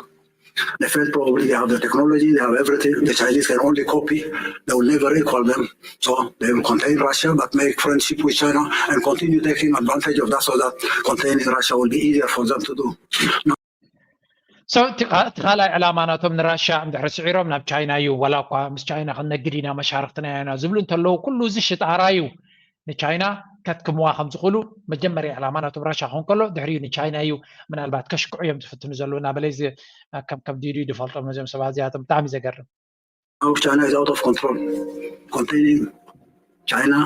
They felt probably they have the technology, they have everything. The Chinese can only copy. They will never equal them. So they will contain Russia, but make friendship with China and continue taking advantage of that so that containing Russia will be easier for them to do. So እቲ ካልኣይ ዕላማ ናቶም ንራሻ እንድሕር ስዒሮም ናብ ቻይና እዩ። ዋላ እኳ ምስ ቻይና ክንነግድ ኢና መሻርክትና ኢና ዝብሉ እንተለዉ ኩሉ እዚ ሽጣራ እዩ። ንቻይና ከትክምዋ ከም ዝኽእሉ መጀመርያ ዕላማ ናቶም ራሻ ክኾን ከሎ ድሕሪኡ ንቻይና እዩ ምናልባት ከሽክዑ እዮም ዝፍትኑ ዘለዉ እናበለ ከም ከም ዲዲ ዝፈልጦም ነዚኦም ሰባት እዚኣቶም ብጣዕሚ ዘገርም። Now China is out of control, containing China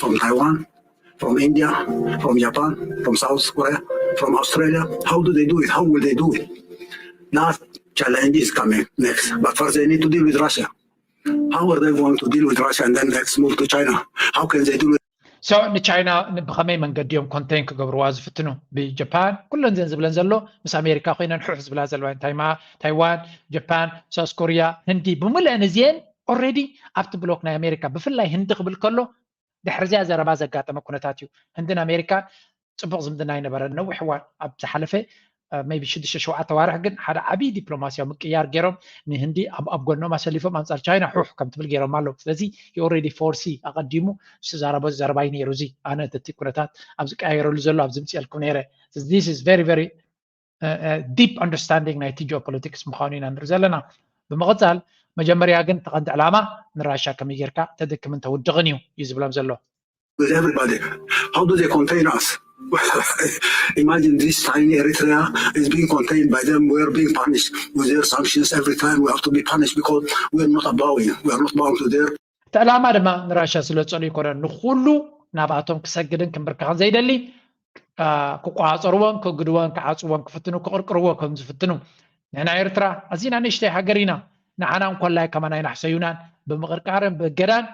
from Taiwan, from India, from Japan, from South Korea, from Australia. How do they do it? How will they do it? That challenge is coming next. But first, they need to deal with Russia. How are they going to deal with Russia and then let's move to China? How can they deal with So ንቻይና ብኸመይ መንገዲ እዮም ኮንቴን ክገብርዋ ዝፍትኑ? ብጃፓን ኩለን ዘን ዝብለን ዘሎ ምስ ኣሜሪካ ኮይነን ሑሕ ዝብላ ዘለዋ ታይዋን፣ ጃፓን፣ ሳውስ ኮሪያ፣ ህንዲ ብምልአን እዚአን ኦልሬዲ ኣብቲ ብሎክ ናይ ኣሜሪካ ብፍላይ ህንዲ ክብል ከሎ ድሕሪ እዚኣ ዘረባ ዘጋጠመ ኩነታት እዩ። ህንድን ኣሜሪካን ፅቡቅ ዝምድና ኣይነበረን ነዊሕ እዋን ኣብ ዝሓለፈ maybe ሽዱሽተ ሸውዓተ ዋርሕ ግን ሓደ ዓብዪ ዲፕሎማሲያዊ ምቅያር ገይሮም ንህንዲ ኣብ ጎኖም ኣሰሊፎም ኣንፃር ቻይና ሑሕ ከም ትብል ገይሮም ኣለዉ። ስለዚ already foresee ኣቐዲሙ ዝተዛረቦ ዘረባ እዩ ነይሩ። እዚ ኣነ እቲ ኩነታት ኣብ ዝቀያየረሉ ዘሎ ኣብ ዝምፅእልኩም ነይረ። This is very very deep understanding ናይቲ ጂኦፖለቲክስ ምዃኑ ኢና ንርኢ ዘለና። ብምቕፃል መጀመርያ ግን ተቐንዲ ዕላማ ንራሻ ከመይ ጌርካ ተድክምን ተውድቕን እዩ እዩ ዝብሎም ዘሎ። With everybody. How do they contain us? Imagine this tiny Eritrea is being contained by them. We're being punished with their sanctions every time. We have to be punished because we're not bowing. We are not bound to their እቲ ዕላማ ድማ ንራሻ ዝለፀሉ ይኮነን ንኩሉ ናብኣቶም ክሰግድን ክምብርከኽን ዘይደሊ ክቆፃፀርዎን ክእግድዎን ክዓፅዎን ክፍትኑ ክቕርቅርዎ ከም ዝፍትኑ ንሕና ኤርትራ ኣዚና ንእሽተይ ሃገር ኢና። ንዓና እንኮላይ ከማን ኣይናሕሰዩናን ብምቕርቃርን ብእገዳን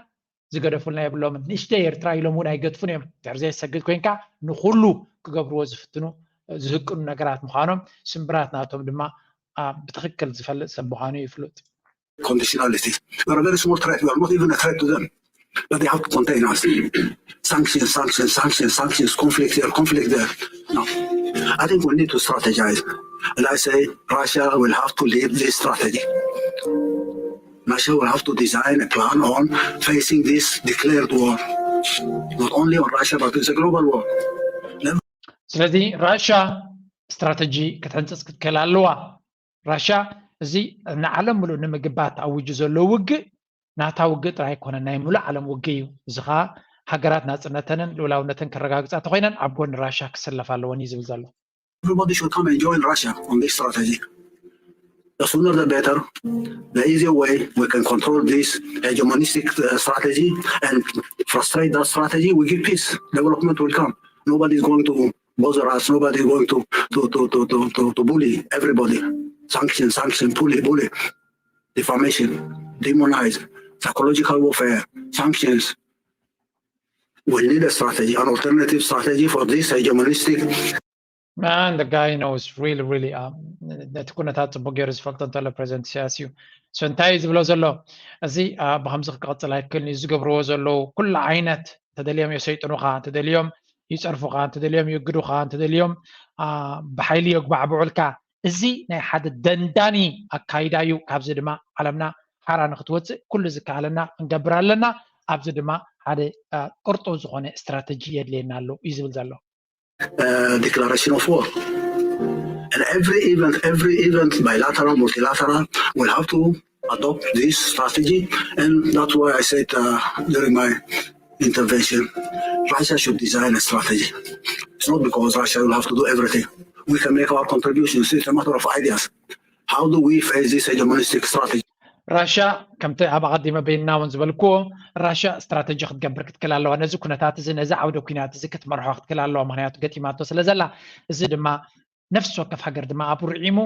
ዝገደፉልና የብሎምን። ንእሽተይ ኤርትራ ኢሎም እውን ኣይገድፉን እዮም። ድሕሪ ዘየሰግድ ኮይንካ ንኩሉ ክገብርዎ ዝፍትኑ ዝህቅኑ ነገራት ምዃኖም ስምብራት ናቶም ድማ ብትኽክል ዝፈልጥ ሰብ ምዃኑ ይፍሉጥ። Conditionalities. We are a very small threat. We are not even a threat to them. But they have to contain us. Sanctions, sanctions, sanctions, sanctions, conflict here, conflict there. No. I think we need to strategize. And I say Russia will have to lead this strategy. Russia will have to design a plan on facing this declared war. Not only on Russia, but it's a global war. ስለዚ ራሻ ስትራተጂ ክትሕንፅፅ ክትክእል ኣለዋ። ራሻ እዚ ንዓለም ምሉእ ንምግባት ኣውጁ ዘሎ ውግእ ናታ ውግእ ጥራይ ኣይኮነን፣ ናይ ሙሉእ ዓለም ውግእ እዩ። እዚ ኸኣ ሃገራት ናጽነተንን ልኡላውነተን ከረጋግጻ ተኾይነን ኣብ ጎኒ ራሻ ክስለፋ ኣለወን እዩ ዝብል ዘሎ። Everybody should come and join Russia on this strategy. The sooner the better. The easier way we can control this hegemonistic uh, strategy and frustrate that strategy, we give peace. Development will come. Nobody is going to bother us. Nobody is going to to to to to, to, to bully everybody. Sanction, sanction, bully, bully, defamation, demonize, psychological warfare, sanctions. We need a strategy, an alternative strategy for this hegemonistic Man, the guy knows really, really um, ነቲ ኩነታት ጽቡቅ ገይሩ ዝፈልጦ እንተሎ ፕሬዚደንት ኢሳያስ እዩ። So እንታይ እዩ ዝብሎ ዘሎ? እዚ ብከምዚ ክቅጽል ኣይክእልን እዩ። ዝገብርዎ ዘለዉ ኩሉ ዓይነት፣ እንተደልዮም የሰይጥኑኻ፣ እንተደልዮም ይጸርፉኻ፣ እንተደልዮም ይእግዱኻ፣ እንተደልዮም ብሓይሊ የጉባዕብዑልካ፣ እዚ ናይ ሓደ ደንዳኒ ኣካይዳ እዩ። ካብዚ ድማ ዓለምና ሓራ ንክትወፅእ ኩሉ ዝከኣለና ክንገብር ኣለና። ኣብዚ ድማ ሓደ ቅርጡ ዝኾነ ስትራተጂ የድልየና ኣሎ እዩ ዝብል ዘሎ። Declaration of war. And every event, every event, bilateral, multilateral, will have to adopt this strategy. And that's why I said uh, during my intervention, Russia should design a strategy. It's not because Russia will have to do everything. We can make our contributions. It's a matter of ideas. How do we face this hegemonistic strategy? ራሽያ ከምቲ ኣብ ኣቐዲመ በይንና እውን ዝበልክዎ፣ ራሽያ ስትራተጂ ክትገብር ክትክእል ኣለዋ። ነዚ ኩነታት እዚ፣ ነዚ ዓውደ ኩናት እዚ ክትመርሖ ክትክእል ኣለዋ። ምክንያቱ ገጢማቶ ስለ ዘላ። እዚ ድማ ነፍሲ ወከፍ ሃገር ድማ ኣብኡ ርዒሙ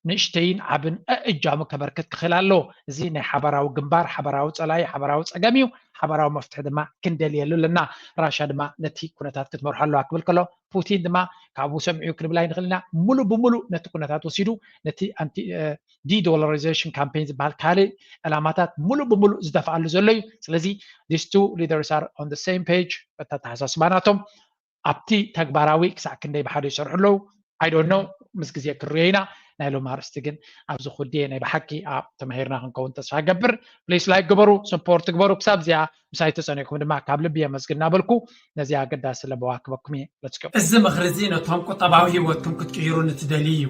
ንእሽተይን ዓብን እጃሙ ከበርክት ክኽእል ኣለዎ። እዚ ናይ ሓባራዊ ግንባር፣ ሓባራዊ ጸላኢ፣ ሓባራዊ ጸገም እዩ። ሓባራዊ መፍትሒ ድማ ክንደልየሉ ኣለና። ራሽያ ድማ ነቲ ኩነታት ክትመርሖ ኣለዋ ክብል ከሎ፣ ፑቲን ድማ ካብኡ ሰሚዑ ክንብል ኣይንኽእል ኢና። ሙሉ ብሙሉ ነቲ ኩነታት ወሲዱ ነቲ ኣንቲ ዲዶላራይዜሽን ካምፔን ዝበሃል ካልእ ዕላማታት ሙሉ ብሙሉ ዝደፍኣሉ ዘሎ እዩ። ስለዚ these two leaders are on the same page። በታ ኣተሓሳስባ ናቶም ኣብቲ ተግባራዊ ክሳዕ ክንደይ ብሓደ ይሰርሑ ኣለዉ? I don't know። ምስ ግዜ ክንሪኦ ኢና። ናይ ሎም ኣርእስቲ ግን ኣብዚ ኩድየ ናይ ብሓቂ ኣብ ተማሂርና ክንከውን ተስፋ ገብር። ፕሊስ ላይክ ግበሩ፣ ሰፖርት ግበሩ። ክሳብ እዚኣ ምሳይ ተጸኒዕኩም ድማ ካብ ልቢ የመስግን እናበልኩ ነዚ ኣገዳሲ ለበዋ ክበኩም እየ። Let's go። እዚ ምኽሪ እዚ ነቶም ቁጠባዊ ህይወትኩም ክትቅይሩ ንትደልዩ እዩ።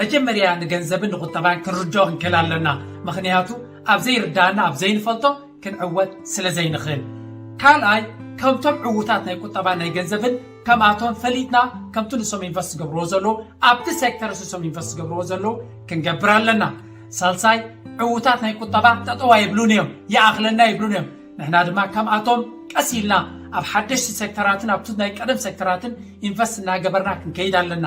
መጀመርያ ንገንዘብን ንቁጠባን ክንርድኦ ክንክእል ኣለና። ምኽንያቱ ኣብ ዘይርዳእና፣ ኣብ ዘይንፈልጦ ክንዕወት ስለ ዘይንኽእል። ካልኣይ፣ ከምቶም ዕዉታት ናይ ቁጠባ ናይ ገንዘብን ከምኣቶም ፈሊጥና ከምቲ ንሶም ኢንቨስት ዝገብርዎ ዘለዉ ኣብቲ ሴክተር ንሶም ኢንቨስት ዝገብርዎ ዘለዉ ክንገብር ኣለና። ሳልሳይ፣ ዕዉታት ናይ ቁጠባ ጠጠው ኣይብሉን እዮም፣ ይኣኽለና ይብሉን እዮም። ንሕና ድማ ከምኣቶም ቀስ ኢልና ኣብ ሓደሽቲ ሴክተራትን ኣብቲ ናይ ቀደም ሴክተራትን ኢንቨስት እናገበርና ክንከይድ ኣለና።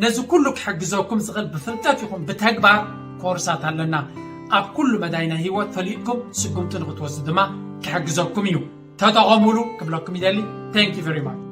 ነዚ ኩሉ ክሕግዘኩም ዝኽእል ብፍልጠት ይኹን ብተግባር ኮርሳት ኣለና። ኣብ ኩሉ መዳይ ናይ ህይወት ፈሊጥኩም ስጉምቲ ንክትወስዱ ድማ ክሕግዘኩም እዩ። ተጠቐሙሉ ክብለኩም ይደሊ። Thank you very much።